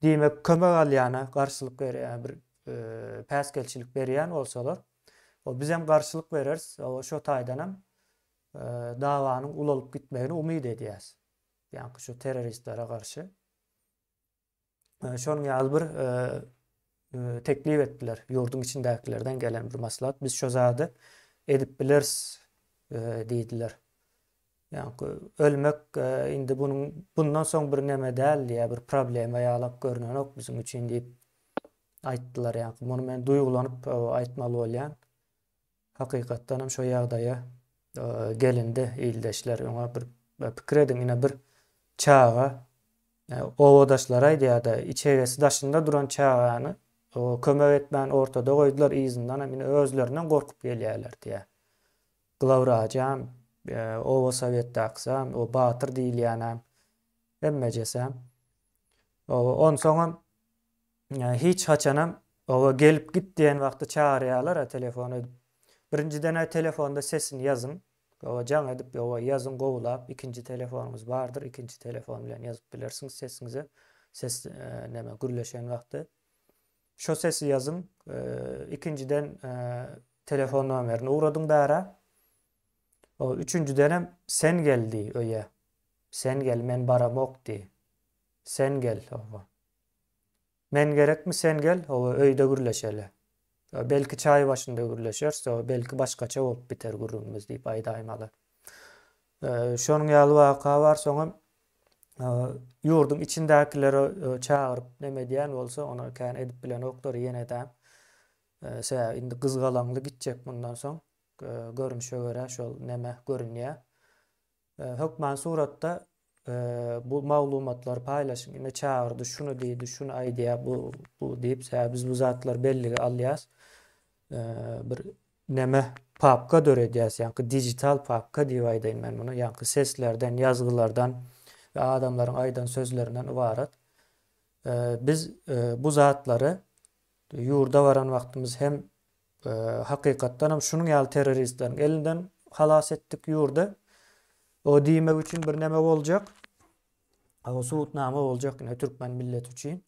Diýmek, kömek alýana garşylyk berýän bir päsgelçilik berýän bolsalar, o bizem garşylyk bereris. O şo taýdanam dawanyň ulalyp gitmegini umyt edýäs. Ýaňky şu terroristlere garşy. Şonuň ýaly bir teklip etdiler. Ýurduň içindäkilerden gelen bir maslahat. Biz şo zady edip bileris diýdiler. Ýaňky ölmek indi bunuň bundan soň bir neme däl diýä, bir problema ýalak görnenok biziň üçin diýip aýtdylar. Ýaňky muny men duýgulanyp aýtmaly bolýan. Hakykatdanam şo ýagdaýa gelindi ildeşler. Öňe bir pikir ediň, ine bir çaga obadaşlary aýdýar-da, içegesi daşynda duran çagany kömek etmän ortada goýdular, yzyndanam ine özlerinden gorkup gelýärler diýýär. Glawrajam, oba sowetdakysam, o Batyr diýilýänem, hemmejesem. Onsoňam Hiç haçanam oba gelip git diýen wagty çagyrýalara telefon edip. Birinjiden-ä telefonda sesini ýazyň. Oba jaň edip oba ýazyň gowulap ikinji telefonyňyz bardyr ikinji telefon bilen ýazyp bilersiňiz sesiňizi ses neme gürleşen wagty. Şo sesi ýazyň. Ikinjiden telefon nomerini ugradyň bärä. O üçünjidenem sen gel diý öýe. Sen gel men baramok diý. Sen gel oba. Men gerekmi sen gel hawa öýde gürleşeli. Belki çaý başynda gürleşeris hawa belki başgaça bolup biter gürrüňimiz diýip aýdaýmaly. Şonuň ýaly waka bar soňam ýurduň içindäkileri çagyryp neme edýän bolsa ony kän edip bilenoklar ýene-de. Sebäbi indi gyzgalaňly gitjek mundan soň görnüşe görä şol neme görünýär. Hökman suratda bu maglumatlary paýlaşyň. Ine çagyrdy, şuny diýdi, şuny aýdýar, bu bu diýip, sebäbi biz bu zatlary bellige alýas. Bir neme papka döredýäs, ýaňky digital papka diýip aýdaýyn men muny, ýaňky seslerden, ýazgylardan we adamlaryň aýdan sözlerinden ybarat. Biz bu zatlary ýurda baran wagtymyz hem Hakykatdanam şunuň ýaly terroristleriň elinden halas etdik ýurdy. O diýmek üçin bir neme boljak. O subutnama boljak ine türkmen milleti üçin.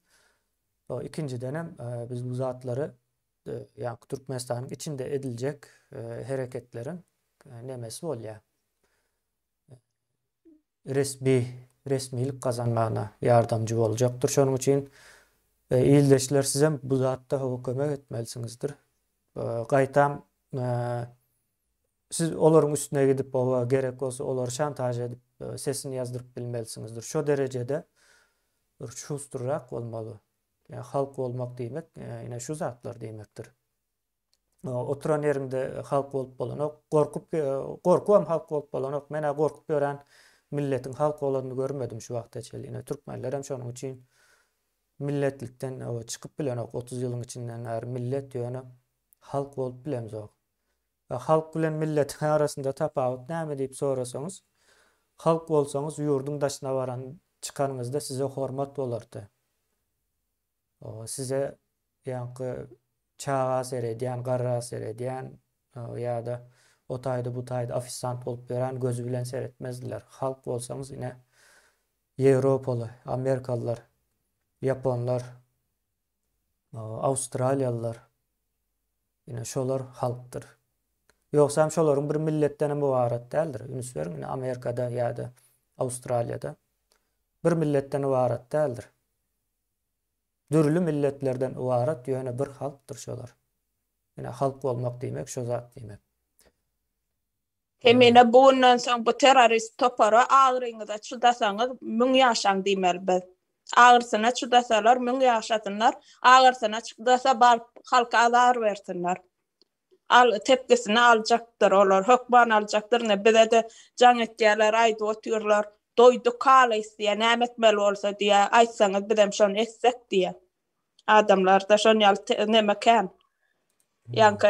O ikinjidenem biz bu zatlary ýa Türkmenistanyň içinde ediljek hereketleriň nemesi bolýar. resmi resmilik gazanmagyna ýardamjy boljakdyr. Şonuň üçin ildeşler sizem bu zatda hawa kömek etmelisiňizdir. Gaýtam siz olaryň üstüne gidip hawa gerek bolsa olary şantaž edip sesini ýazdyryp bilmelisiňizdir. Şo derejede bir şustrrak bolmaly. Ýa halk bolmak diýmek ine şu zatlar diýmekdir. Oturan ýeriňde halk bolup bolanok. Gorkup, gorkubam halk bolup bolanok. Men-ä gorkup ýören milletiň halk bolanyny görmedim şu wagta çenli. Ine türkmenlerem şonuň üçin milletlikden çykyp bilenok. 30 ýylyň içinden bäri millet ýöne halk bolup bilemzok. Halk bilen milletiň arasynda tapawut näme diýip sorasaňyz, halk bolsaňyz ýurduň daşyna baran çykanyňyzda size hormat bolardy. Size ýaňky çaga seredýän, garra seredýän ýa-da o taýda bu taýda ofisant bolup ýören gözi bilen seretmezdiler. Halk bolsaňyz ine ýewropaly, amerikalylar, ýaponlar, awstraliýalylar ine şolar halkdyr. Ýogsam şolaryň bir milletdenem ybarat däldir. Üns beriň ine Amerikada ýa-da. Awstraliýada bir milletden ybarat däldir. Dürli milletlerden ybarat ýöne bir halkdyr şolar. Ine halk bolmak diýmek şo zat diýmek. Kemine bu günden soň bu terrorist topara agryňyza çydasaňyz müň ýaşaň diýmeli biz. Agyrsyna çydasalar müň ýaşasynlar, agyrsyna çydasa baryp halka azar bersinler. Al tepkisini aljakdyr olar hökman aljakdyr ine bizede jaň etýärler aýdyp otyrlar doýduk halys diýýär näme etmeli bolsa diýýär aýtsaňyz bizem şony etsek diýýär. Adamlarda şon ýaly neme kän. Ýaňky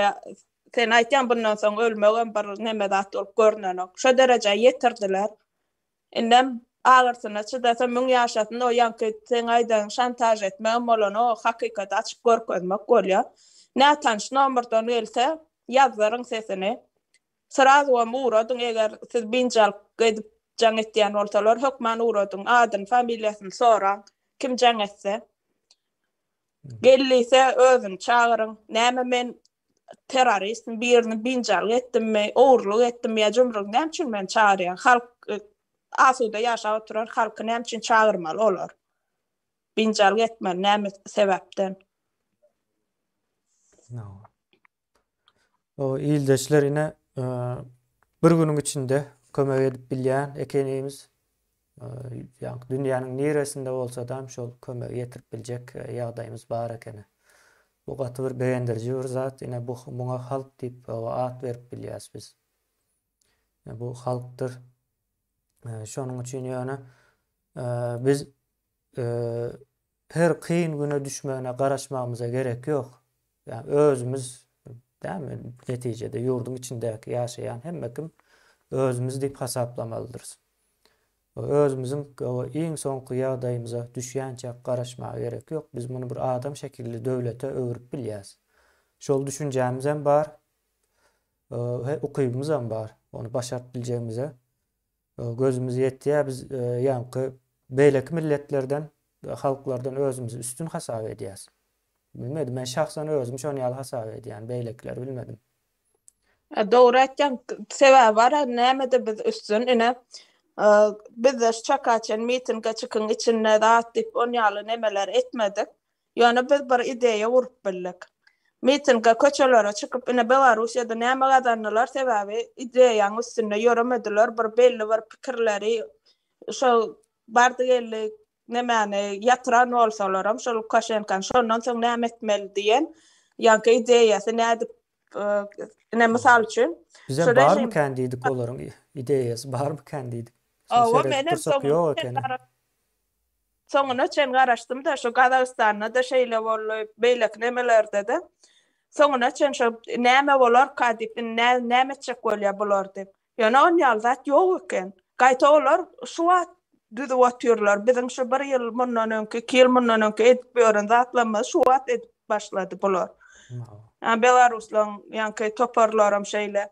sen aýtýaň bundan soň ölmegem bir neme zat bolup görnenok. Şo derejä ýetirdiler. Indem agyrsyna çydasa müň ýaşasyn o ýaňky seň aýdanyň şantaž etmegem bolanok hakykaty açyp görkezmek bolýar. Nätanyş nomerden gelse ýazdyryň sesini. Srazuam ugradyň eger siz biynjalyk edip jaň etýän bolsalar hökman ugradyň adyny familiýasyny soraň kim jaň etse. Gel diýse özüni çagyryň näme men terroristmi birini biynjalyk etdimmi ogurlyk etdimmi ýa jumruk näme üçin meni çagyrýaň halk asuda ýaşap oturan halky näme üçin çagyrmaly olar biynjalyk etmeli näme sebäpden. O ildeşler ine bir günüň içinde kömek edip bilýän ekenimiz. Ýa dünýäniň niresinde bolsadam şol kömegi ýetirip biljek ýagdaýymyz bar ekeni. Bu gaty bir begendiriji bir zat. Ine bu muňa halk diýip at berip bilýäs biz. Bu halkdyr. Şonuň üçin ýöne biz Her kyn güne düşmegine garaşmagymyza gerek ýok. Ýa özümiz dämi netijede ýurduň içindäki ýaşaýan hemme kim özümiz diýip hasaplamalydyrys. Özümiziň iň soňky ýagdaýymyza düşýänçäk garaşmaga gerek ýok. Biz muny bir adam şekilli döwlete öwrüp bilýäs. Şol düşünjämizem bar, ukybymyzam bar ony başaryp biljegimize. Gözümiz ýetýär, biz ýaňky beýleki milletlerden, halklardan özümizi üstün hasap edýäs. Bilmedim, men şahsan özüm şony ýaly hasap edýän, beýlekileri bilmedim. Dogry aýtýaň, sebäbi bar, nämede biz üstün, ine, bizde şu çaka çen mitinge çykyň içinde zat diýip, on ýaly nemeler etmedik. Ýöne biz bir ideýa gurup bildik. Mitinge, köçelere çykyp, ine Belarussiýada näme gazandylar, sebäbi ideýaň üstünde ýöremediler, bir belli bir pikirleri şo bardy-geldi nemäni ýatyran bolsalaram, şo Lukaşenkany şondan soň näme etmeli diýen ýaňky ideýasy nädip ine mysal üçin Bizem barmykän diýdik olaryň ideýasy barmykän diýdik. Hawa, menem soň ekeni. Soňuna çen garaşdym-da, şu Gazagystanda-da şeýle boldy, beýleki nemelerde-de. Soňuna çen şo näme bolarka diýip, indi näme etjek bolýar bular diýip. Ýöne on ýaly zat ýok eken. Gaýta olar şu wagt düzüp otyrlar. Biziň şu bir ýyl mundan öňki, iki ýyl mundan öňki edip ýören zatlarymyzy şu wagt edip başlady bular. Belaruslaryň ýaňky toparlaram şeýle.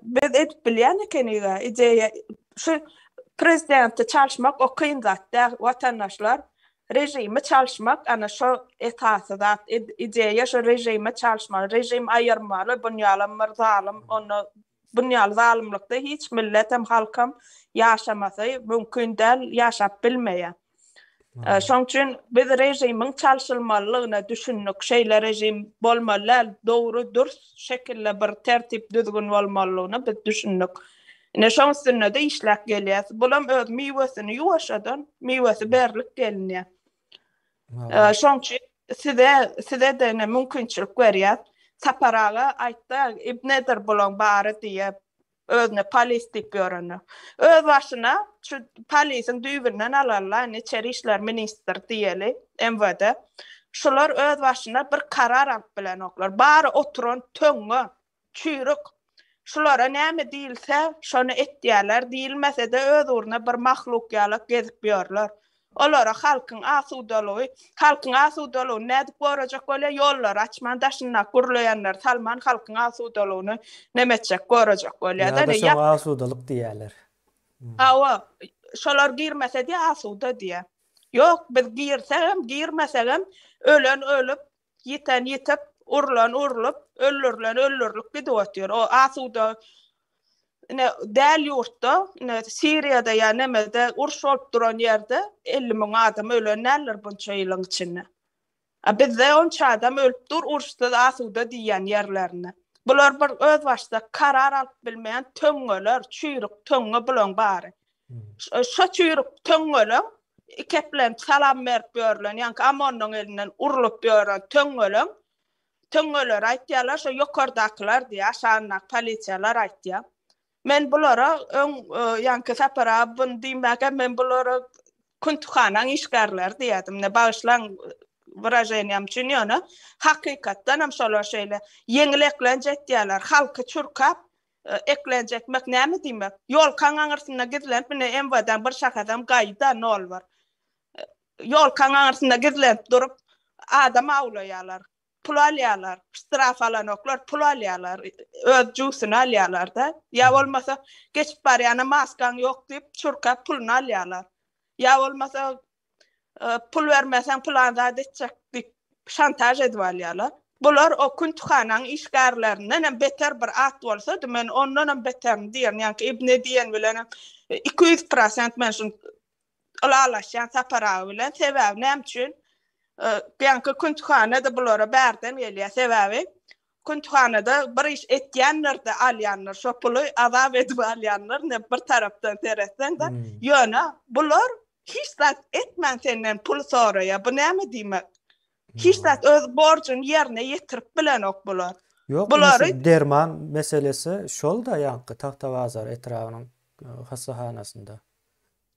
Biz edip bilýän ekenig-ä, ideýa şu prezidenti çalyşmak o kyn zat däl, watandaşlar. Režimi çalyşmak ana şo esasy zat. Ideýa şo režimi çalyşmaly, režim aýyrmaly, bunýalam bir zalym, onda bunýaly zalymlykda hiç milletem, halkam ýaşamasy mümkin däl, ýaşap bilmeýär. Şoň üçin biz režimiň çalşylmalydygyna düşündik. Şeýle režim bolmaly däl, dogry, dürs şekilde bir tertip-düzgün bolmalydygyna biz düşündik. Ine şoň üstünde-de işläp gelýäs. Bulam öz miwesini ýuwaşjadan miwesi berlip gelinýär. Şoň üçin size size-de ine mümkinçilik berýäs. Sapar aga aýtdy, ibnedir bulaň bary diýip. Özüne polis diýip ýöreni. Öz başyna şu polisiň düýbünden alarlar, indi içeri işler ministr diýeli, MWD. Şular öz başyna bir karar alyp bilenoklar. Bary oturan töňňe, çüýrük. Şulara näme diýilse, şony etýärler, diýilmese-de öz ugruna bir mahluk ýalak gezip ýörler. Olara halkyň asudalygy, halkyň asudalygyny nädip gorajak bolýar, ýollary açman, daşyndaky gürleýänleri salman halkyň asudalygyny neme etjek, gorajak bolýar. Ýa-da şoňa asudalyk diýýärler. Hawa, şolar girmese diýýär, asuda diýýär. Ýok, biz girsegem, girmesegem, ölen ölüp, ýiten ýitip, urlan urlup, öldürilen öldürilip gidip otyr. O asuda. Ine däl ýurtda, ine Siriýada ýa nemede uruş bolup duran ýerde 50 müň adam ölen däldir bunça ýylyň içinde. A bizde onça adam ölüp dur uruşsyz asuda diýýän ýerlerinde. Bular bir özbaşdak karar alyp bilmeýän töňňeler, çüýrük töňňe bulaň bary. Şo çüýrük töňňeleň ikeplenip salam berip ýörlen, ýaňky OMON-nyň elinden urlup ýören töňňeleň töňňeleri aýtýarlar, şo ýokardakylar diýýär, aşagyndaky polisiýalar aýtýar. Men bulara öň ýaňky Sapar aga buny diýmäge men bulara küntühanaň işgärleri diýerdim. Ine bagyşlaň wyraženiýam üçin ýöne hakykatdan hem şolar şeýle ýeňil eklenç etýärler. Halky çurkap eklenç etmek näme diýmek? Ýolkaň aňyrsynda gizlenip ine MWD-niň bir şahasam gaýda nol bir. Ýolkaň aňyrsynda gizlenip durup adam awlaýarlar. Pul alýarlar, ştraf alanoklar, pul alýarlar, öz jübüsini alýarlar-da. Ýa bolmasa, geçip barýana maskaň ýok diýip, çurkap puluny alýarlar. Ýa bolmasa, pul bermeseň pylan zat etjek diýip, şantaž edip alýarlar. Bular o küntühanaň işgärlerinden hem beter bir at bolsady, men ondan hem beterini diýerin. Ýaňky Ibni diýen bilenem 200 prosent men şuny ylalaşýan Sapar aga bilen. Sebäbi näme üçin? Ýaňky küntühana-da bulara bärden gelýär. Sebäbi küntühanada bir iş etýänler-de alýanlar, şo puly azap edip alýanlar, ne bir tarapdan seretseň-de. Ýöne bular hiç zat etmän senden pul soraýar. Bu näme diýmek? Hiç zat öz borjuny ýerine ýetirip bilenok bular. Ýok, bulary derman meselesi şol-da ýaňky Tagtabazar etrabynyň hassahanasynda.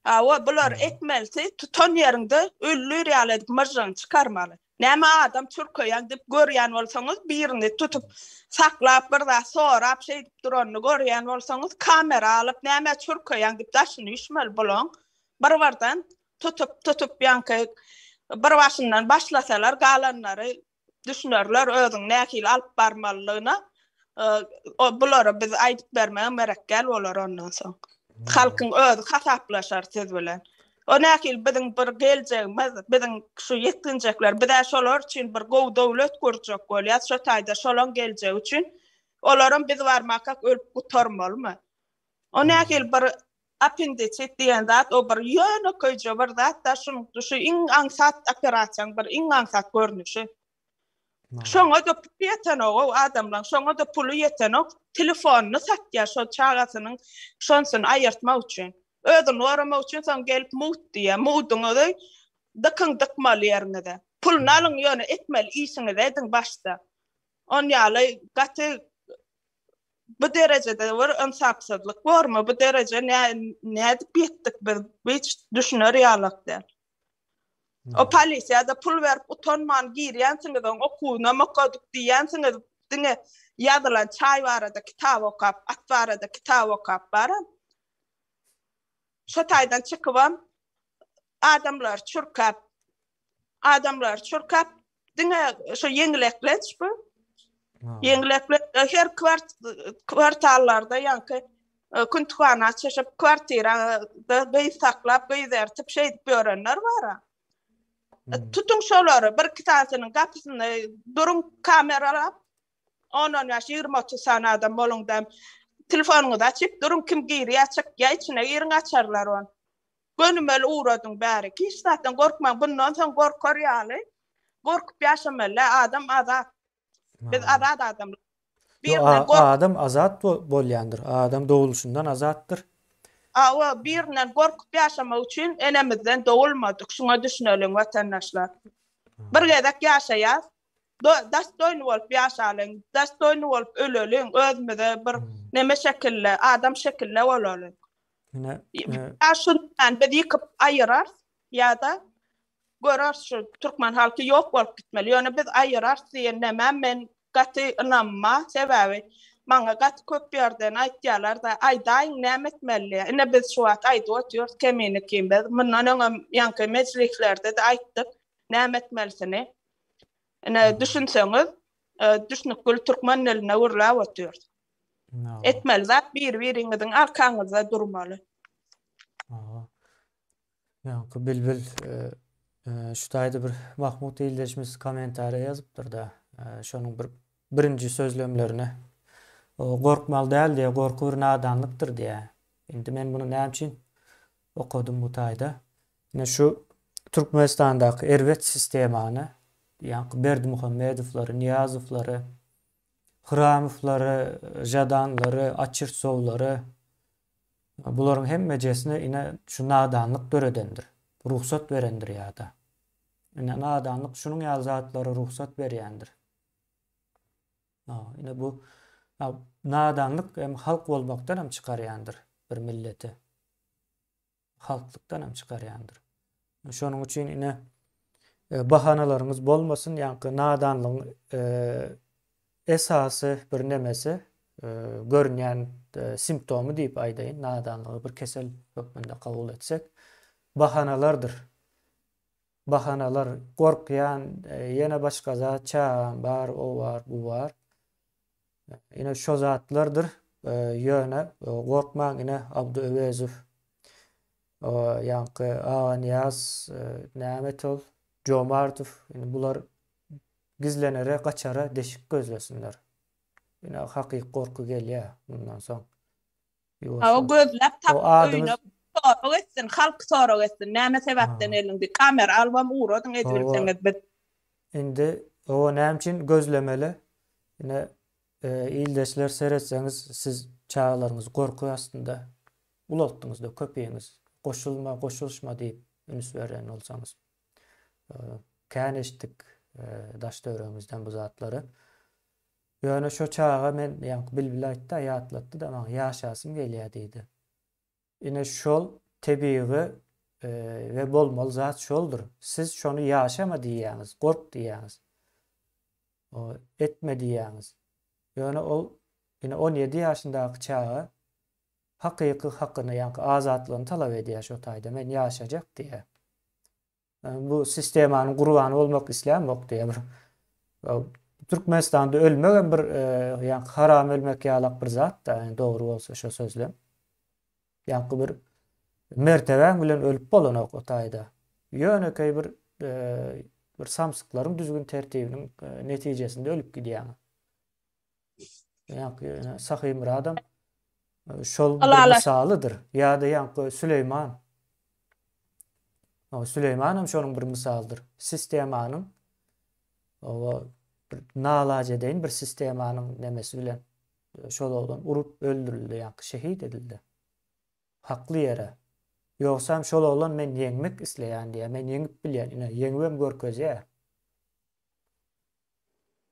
Hawa, bulary etmelisi, tutan ýeriňde öldür ýaly edip myžžygyny çykarmaly. Näme adam çürkeýäň diýip görýän bolsaňyz, birini tutup saklap bir zat sorap şeýdip duranyny görýän bolsaňyz, kamera alyp nämä çürkeýäň diýip daşyny üýşmeli bulaň. Bir-birden tutup tutup ýaňky bir başyndan başlasalar galanlary düşünerler özüň nähili alyp barmalydygyna. O bulara biz aýdyp bermegem gerek däl bolar ondan soň. Halkyň özi hasaplaşar siz bilen. O nähili biziň bir geljegimiz, biziň şu ýetginjekler, biz-ä şolar üçin bir gowy döwlet gurjak bolýas, şo taýda şolaň geljegi üçin. Olaram biz barmakak ölüp gutarmalymy? O nähili bir Appendisit diýen zat o bir ýönekeýje bir zat-da, şuň şu iň aňsat operasiýaň bir iň aňsat görnüşi. Şoňa-da puly ýetenok-ow adamlaň, şoňa-da puly ýetenok, telefonyny satýar şol çagasynyň şonsuny aýyrtmak üçin. Özüni goramak üçin soň gelip mugt diýýär. Mugduňyzy dykyň dykmaly ýeriňize. Puluny alyň ýöne etmeli işiňizi ediň başda. On ýaly gaty Bu derejede bir ynsapsyzlyk bormy? Bu dereje nädip ýetdik biz? Hiç düşüner ýalak däl. O polisiýada pul berip utanman girýänsiňiz, oň okuwynam okadyk diýýänsiňiz, diňe ýazylan çaý barada kitap okap, at barada kitap okap baram. Şo taýdan çykybam adamlary çürkäp, adamlary çürkäp diňe şo ýeňil eklenç bu. Ýeňil eklenç her kwartallarda ýaňky e, küntühana açyşyp, kwartirada gyz saklap, gyz ertip şeýdip ýörenler bar. E, hmm. Tutuň şolary, bir iki sanysynyň gapysyny duruň kameralap, On-on bäş, 20-30 sany adam boluň da telefonyňyzy açyp duruň, kim girýär, çykýar, içine giriň açarlar ony. Gönümel ugradyň bärik. Hiç zatdan gorkmaň. Bundan soň gorkar ýaly gorkup ýaşamaly. Adam azat. Biz azat adamlar. Birinden gork Adam azat bolýandyr. Adam dogulşyndan azatdyr. Awa, birinden gorkup ýaşamak üçin enemizden dogulmadyk. Şuňa düşüneliň watandaşlar. Bir gezek ýaşaýas. Dostoýny bolup ýaşalyň, dostoýny bolup öleliň, özümize bir neme şekilde, adam şekilde bolalyň. Ine, ýa şundan biz ýykyp aýyrarys, ýa-da göreris şu türkmen halky ýok bolup gitmeli. Ýöne biz aýyrarys diýen nämem men gaty ynamma, sebäbi maňa gaty köp ýerden aýtýarlar-da, aýdaýyň näme etmeli diýýär. Ine biz şu wagt aýdyp otyrys Kemine ikimiz. Mundan öňem ýaňky mejlislerde-de aýtdyk näme etmelisini. Ine düşünseňiz, düşnükgül türkmen dilinde gürläp otyrys. Etmeli zat bir-biriňiziň arkaňyzda durmaly. Ýaňky Bilbil şu taýda bir Mahmut ildeşimiz kommentariýa ýazypdyr-da, şonuň bir birinji sözlemlerine. Gorkmaly däl diýýär, gorky bir nadanlykdyr diýýär. Indi men muny näme üçin okadym bu taýda? Ine şu Türkmenistandaky erbet sistemany, ýaňky Berdimuhamedowlary, Nyýazowlary, Hramowlary, Žadanlary, Açirsowlary, bularyň hemmejesini ine şu nadanlyk döredendir. Rugsat berendir ýa-da. Ine nadanlyk şunuň ýaly zatlara rugsat berýändir. Ine bu nadanlyk hem halk bolmakdan hem çykarýandyr bir milleti. Halklykdan hem çykarýandyr. Şonuň üçin ine e, bahanalaryňyz bolmasyn, ýaňky nadanlygyň e, esasy bir nemesi e, görünýän simptomy diýip aýdaýyn, nadanlygy bir kesel hökmünde kabul etsek, bahanalardyr. Bahanalar, gorkýan, ýene başga zat, çagam bar, o bar, bu bar. Ine şo zatlardyr. Ýöne gorkmaň ine Abdy Öwezow, ýaňky Aganyýaz, nämet ol, Jomartow, indi bular gizlenere, gaçara deşik gözlesinler. Ine hakyky gorky gelýär mundan soň. Hawa gözläp tapyp öýüne sorag etsin, halk sorag etsin, näme sebäpden eliň diýip kamera alybam ugradyň edibilseňiz biz. Indi oba näme üçin gözlemeli? Ine ildeşler seretseňiz siz çagalaryňyzy gorky astynda ulaltdyňyzda köpiňiz goşulma goşulyşma diýip üns beren bolsaňyz. Kän eşitdik daş töweregimizden bu zatlary. Ýöne şo çaga men ýaňky Bilbil aýtda ýatlatdy-da maňa ýaşasym gelýär diýdi. Ine şol tebigy we bolmaly zat şoldur. Siz şony ýaşama diýýäňiz, gork diýýäňiz. Etme diýýäňiz. Ýöne ol ine 17 ýaşyndaky çaga hakyky hakyny, ýaňky azatlygyny talap edýär şo taýda. Men ýaşajak diýýär. Bu sistemanyň gurbany bolmak islämok diýýär bir. Türkmenistanda ölmek hem bir ýaňky haram ölmek ýalak bir zat da, ýani dogry bolsa şo sözlem. Ýaňky bir mertebäň bilen ölüp bolanok o taýda. Ýönekeý bir bir samsyklaryň düzgün tertibiniň netijesinde ölüp gidýäň. Ýaňky Sahymyradam şol bir mysalydyr. Ýa-da ýaňky Süleýman. O Süleýman hem şonuň bir mysalydyr. Sistemanyň o bir nalajedeýin bir sistemanyň nemesi bilen şol oglan urup öldürildi, ýaňky şehit edildi. Hakly ýere. Ýogsam şol oglan men ýeňmek isleýän diýýär, men ýeňip bilýän, ine ýeňibem görkezýär.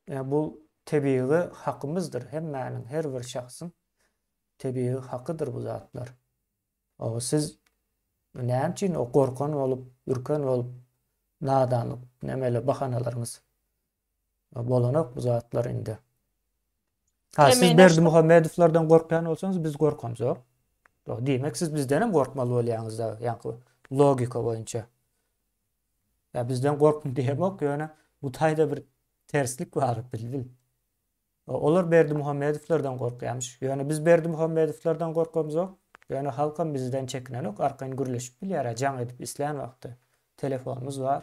Ýa bu tebigy hakymyzdyr, hemmäniň, her bir şahsyň tebigy hakydyr bu zatlar. O siz näme üçin o gorkan bolup, ürken bolup, nadanlyk nemeli bahanalaryňyz bolanok bu zatlar indi. Ha siz Berdimuhamedowlardan gorkýan bolsaňyz biz gorkamzok. Diýmek siz bizden hem gorkmaly bolýaňyz da, ýaňky logika boýunça. Ýa bizden gorkun diýemok, ýöne bu taýda bir terslik bar, bilbil. Olar Berdimuhamedowlardan gorkýarmyş. Ýöne biz Berdimuhamedowlardan gorkamzok. Ýöne halkam bizden çekinenok, arkaýyn gürleşip bilýär, jaň edip islän wagty. Telefonymyz bar.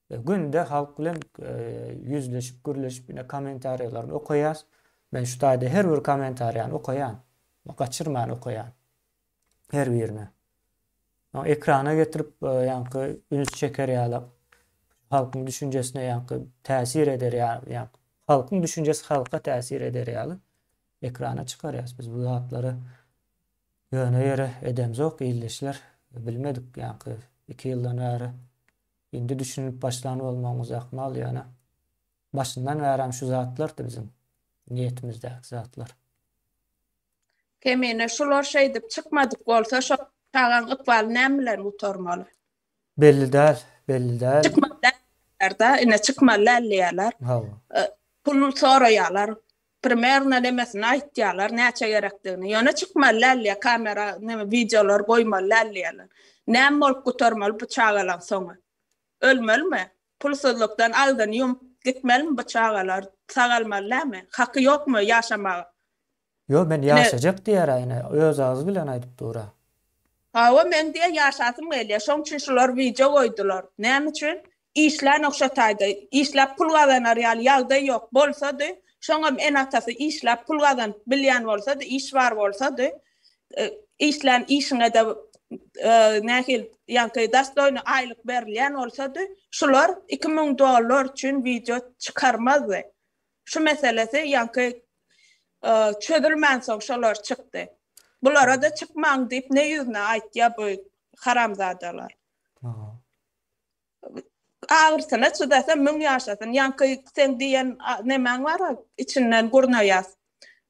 Günde halk bilen e, ýüzleşip, gürleşip, ine kommentariýalaryny okaýas. Men şu taýda her bir kommentariýany okaýan. Gaçyrman okaýan. Her birine. Ekrana getirip, e, ýaňky üns çeker ýaly halkyň düşünjesine ýaňky täsir eder ýaly, ýaňky halkyň düşünjesi halka täsir eder ýaly ekrana çykarýas biz bu zatlary. Ýöne ýere edemzok ildeşler. Bilmedik ýaňky 2 ýyldan bäri. Indi düşünip başlan bolmagyňyz ahmal ýöne başyndan bärem şu zatlardy biziň niýetimizdäki zatlar. Kemine şular şeýdip çykmadyk bolsa şo çagaň ykbaly näme bilen gutarmaly? Belli däl, belli däl. Çykmaly däldir-da, ine çykmaly däl diýýärler. Hawa. Pul soraýarlar. Primerno nemesini aýtýarlar, näçe gerekdigini. Ýöne çykmaly däl diýýär, kamera neme wideolar goýmaly däl diýýärler. Näme bolup gutarmaly bu çagalaň soňy? Ölmelimi? Pulsuzlykdan agzyny ýumup gitmelimi bu çagalar? Sagalmaly dälmi? Haky ýokmy ýaşamaga? Ýok men ýaşajak diýýär ine öz agzy bilen aýdyp dura. Hawa meň diýýär ýaşasym gelýär şoň üçin şular wideo goýdular. Näme üçin? Işlänok şo taýda. Işläp pul gazanar ýaly ýagdaý ýok. Bolsady. Şoňam ene-atasy işläp pul gazanyp bilýän bolsady, iş bar bolsady, işlän işiňe-de nähili ýaňky dostoýny aýlyk berilýän bolsady, şular 2000 dollar üçin wideo çykarmazdy. Şu meselesi ýaňky çözülmänsoň şolar çykdy. Bulara-da çykmaň diýip ne ýüzüne aýtýar bu haramzadalar. Agyrsyna çydasa müň ýaşasyn. Ýaňky seň diýen nemäň bar-a, içinden gurnaýas.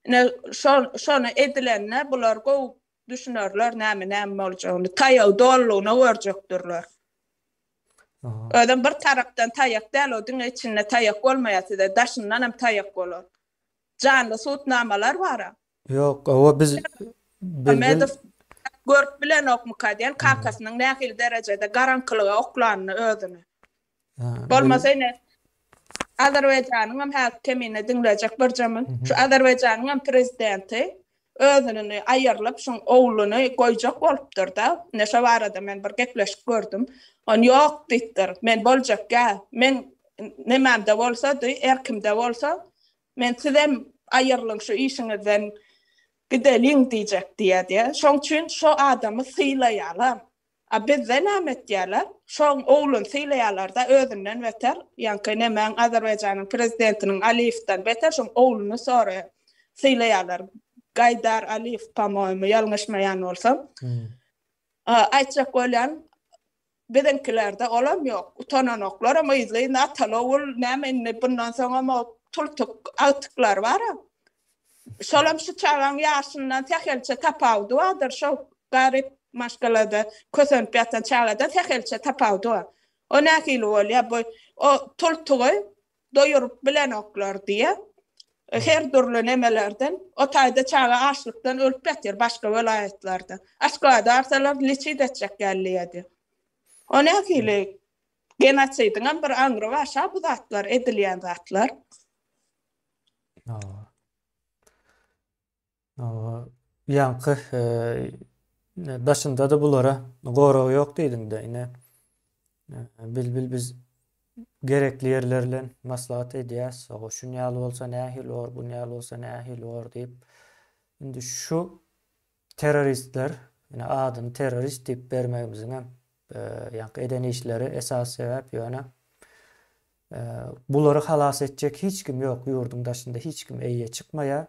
Ine şo şony edilende bular gowy düşünerler näme näme boljagyny. Taýagy dolulygyna görjekdirler. Özem bir tarapdan taýak däl o diňe içinde taýak bolmaýar size daşyndan hem taýak bolar. Janly sudnamalar bar-a. Ýok, owa biz Mamedow görüp bilenokmyka diýen kakasynyň nähili derejede garaňkylyga oklanyny özüni. Bolmasa ine Azerbaýjanyň hem häzir kemine diňlejek birje min. Şu Azerbaýjanyň hem prezidenti özünini aýrylyp şuň ogluny goýjak bolupdyr-da. Ine şo barada men bir gepleşik gördüm. Ony ýok diýipdir. Men boljakgä. Men nemämde bolsady, erkimde bolsa Men sizem aýyrlyň şu işiňizden gideliň diýjek diýýär diýýär. Şoň üçin şo adamy sylaýarlar. A bizde näme etýärler? Şoň ogluny sylaýarlar-da özünden beter. Ýaňky nemäň Azerbaýjanyň prezidentiniň Aliýewden beter şoň ogluny soraýar. Sylaýarlar. Gaýdar Aliýew po-moýemu ýalňyşmaýan bolsam. Aýtjak bolýan Biziňkilerde olam ýok. Utananoklaram yzly-yzyna ataly-ogul näme indi bundan soňam o tultuk agtyklary bar-a. Şolam şu çagaň ýaşyndan sähelçe tapawudy bardyr. Şo garyp maşgalada kösenip ýatan çagadan sähelçe tapawudy bar. O nähili bolýar bu o tultugy doýuryp bilenoklar diýýär. Her dürli nemelerden. O taýda çaga açlykdan ölüp ýatyr başga welaýatlarda. Aşgabada barsalar liçit etjek geldi diýýär. O nähili genosidiňem bir aňry bar şa bu zatlar edilýän zatlar. Ýaňky daşynda-da bulara gorag ýok diýdiň-de, ine Bilbil biz gerekli ýerler bilen maslahat edýäs, oba şun ýaly bolsa nähili bor, bun ýaly bolsa nähili bor diýip. Indi şu terroristler, ine adyny terrorist diýip bermegimiziň hem ýaňky eden işleri esasy sebäp ýöne bulary halas etjek hiç kim ýok, ýurduň daşynda hiç kim eýe çykmaýar.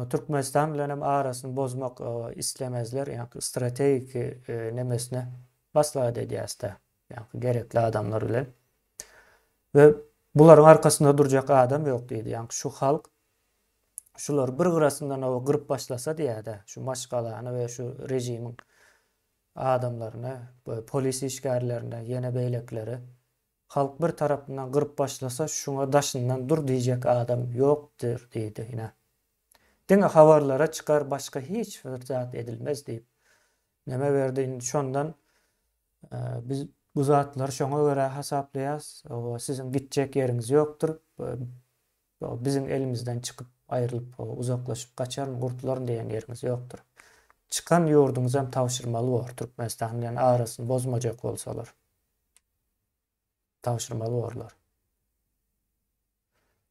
Türkmenistan bilen hem arasyny bozmak islemezler, ýagny strategiki nemesine maslahat edýäs-de, ýagny gerekli adamlar bilen. We bularyň arkasynda durjak adam ýok diýdi. Ýagny şu halk şulary bir gyrasyndan oba gyryp başlasa diýýär-de, şu maşgalany we şu režimiň adamlaryny, polis işgärlerini, ýene beýlekileri Halk bir tarapyndan gyryp başlasa şuňa daşyndan dur diýjek adam ýokdyr diýdi ine. Diňe habarlara çykar başga hiç bir zat edilmez diýip neme berdi indi şondan biz bu zatlary şoňa görä hasaplaýas siziň gitjek ýeriňiz ýokdur biziň elimizden çykyp aýrylyp uzaklaşyp gaçaryn gurtularyn diýen ýeriňiz ýokdur. Çykan ýurduňyzam tabşyrmaly bor Türkmenistan bilen arasyny bozmajak bolsalar. Tabşyrmaly borlar.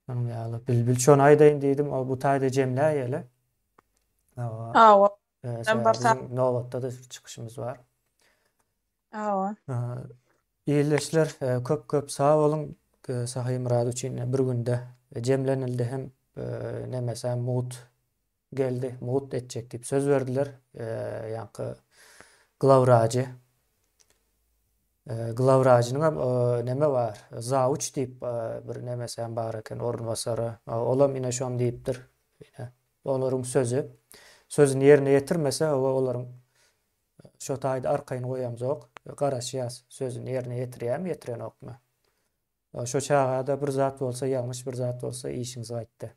Şonuň ýaly Bilbil şony aýdaýyn diýdim, o bu taýda jemläýeli. Hawa. Biziň nobatda-da çykyşymyz bar. Hawa. Ildeşler, köp-köp sag boluň. Sahymyrat üçin bir günde jemlenildi hem nemesem mugt geldi, mugt etjek diýip söz berdiler. Ýaňky glawrajy. Glawrajynyň hem neme bar, zawuç diýip bir nemesi hem bar eken, orunbasary. Olam ine şony diýipdir. Ine, olaryň sözi. Sözüni ýerine ýetirmese, olaryň şo taýda arkaýyn goýamzok. Garaşýas, sözüni ýerine ýetirýärmi, ýetirenokmy. Şo çagada bir zat bolsa, ýalňyş bir zat bolsa, işiňiz gaýtdy.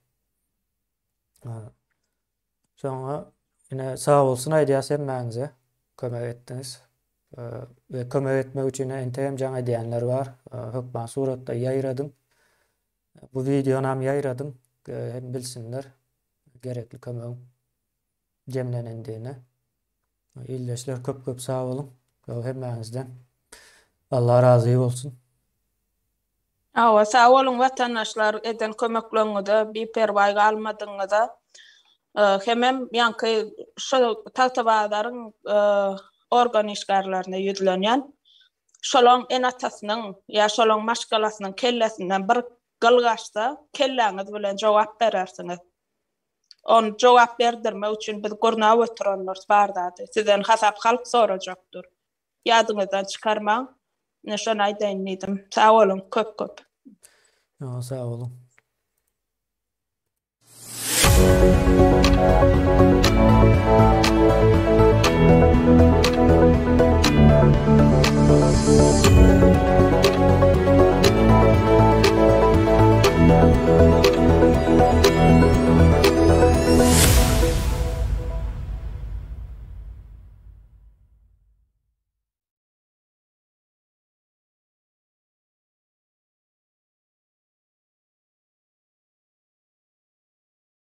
Şoňa ine sag bolsun aýdýas hemmäňize kömek etdiňiz. We kömek etmek üçin entegem jaň edýänler bar. Hökman suratda ýaýradyň. Bu wideony hem ýaýradyň. Hem bilsinler gerekli kömegiň jemlenendigini. Ildeşler köp köp sag boluň. Hemmäňizden. Allah razy bolsun. Hawa, sag boluň watandaşlar eden kömekleňize biperwaý galmadygyňyza. Hemem ýaňky şu Tagtabazaryň organ işgärlerine ýüzlenýän. Şolaň ene-atasynyň ýa şolaň maşgalasynyň kellesinden bir gyl gaçsa, kelläňiz bilen jogap berersiňiz. Ony jogap berdirmek üçin biz gurnap oturandyrys bar zady. Sizden hasap halk sorajakdyr. Ýadyňyzdan çykarmaň. Ine şony aýdaýyn diýdim. Sag boluň köp köp. Ýa sag boluň.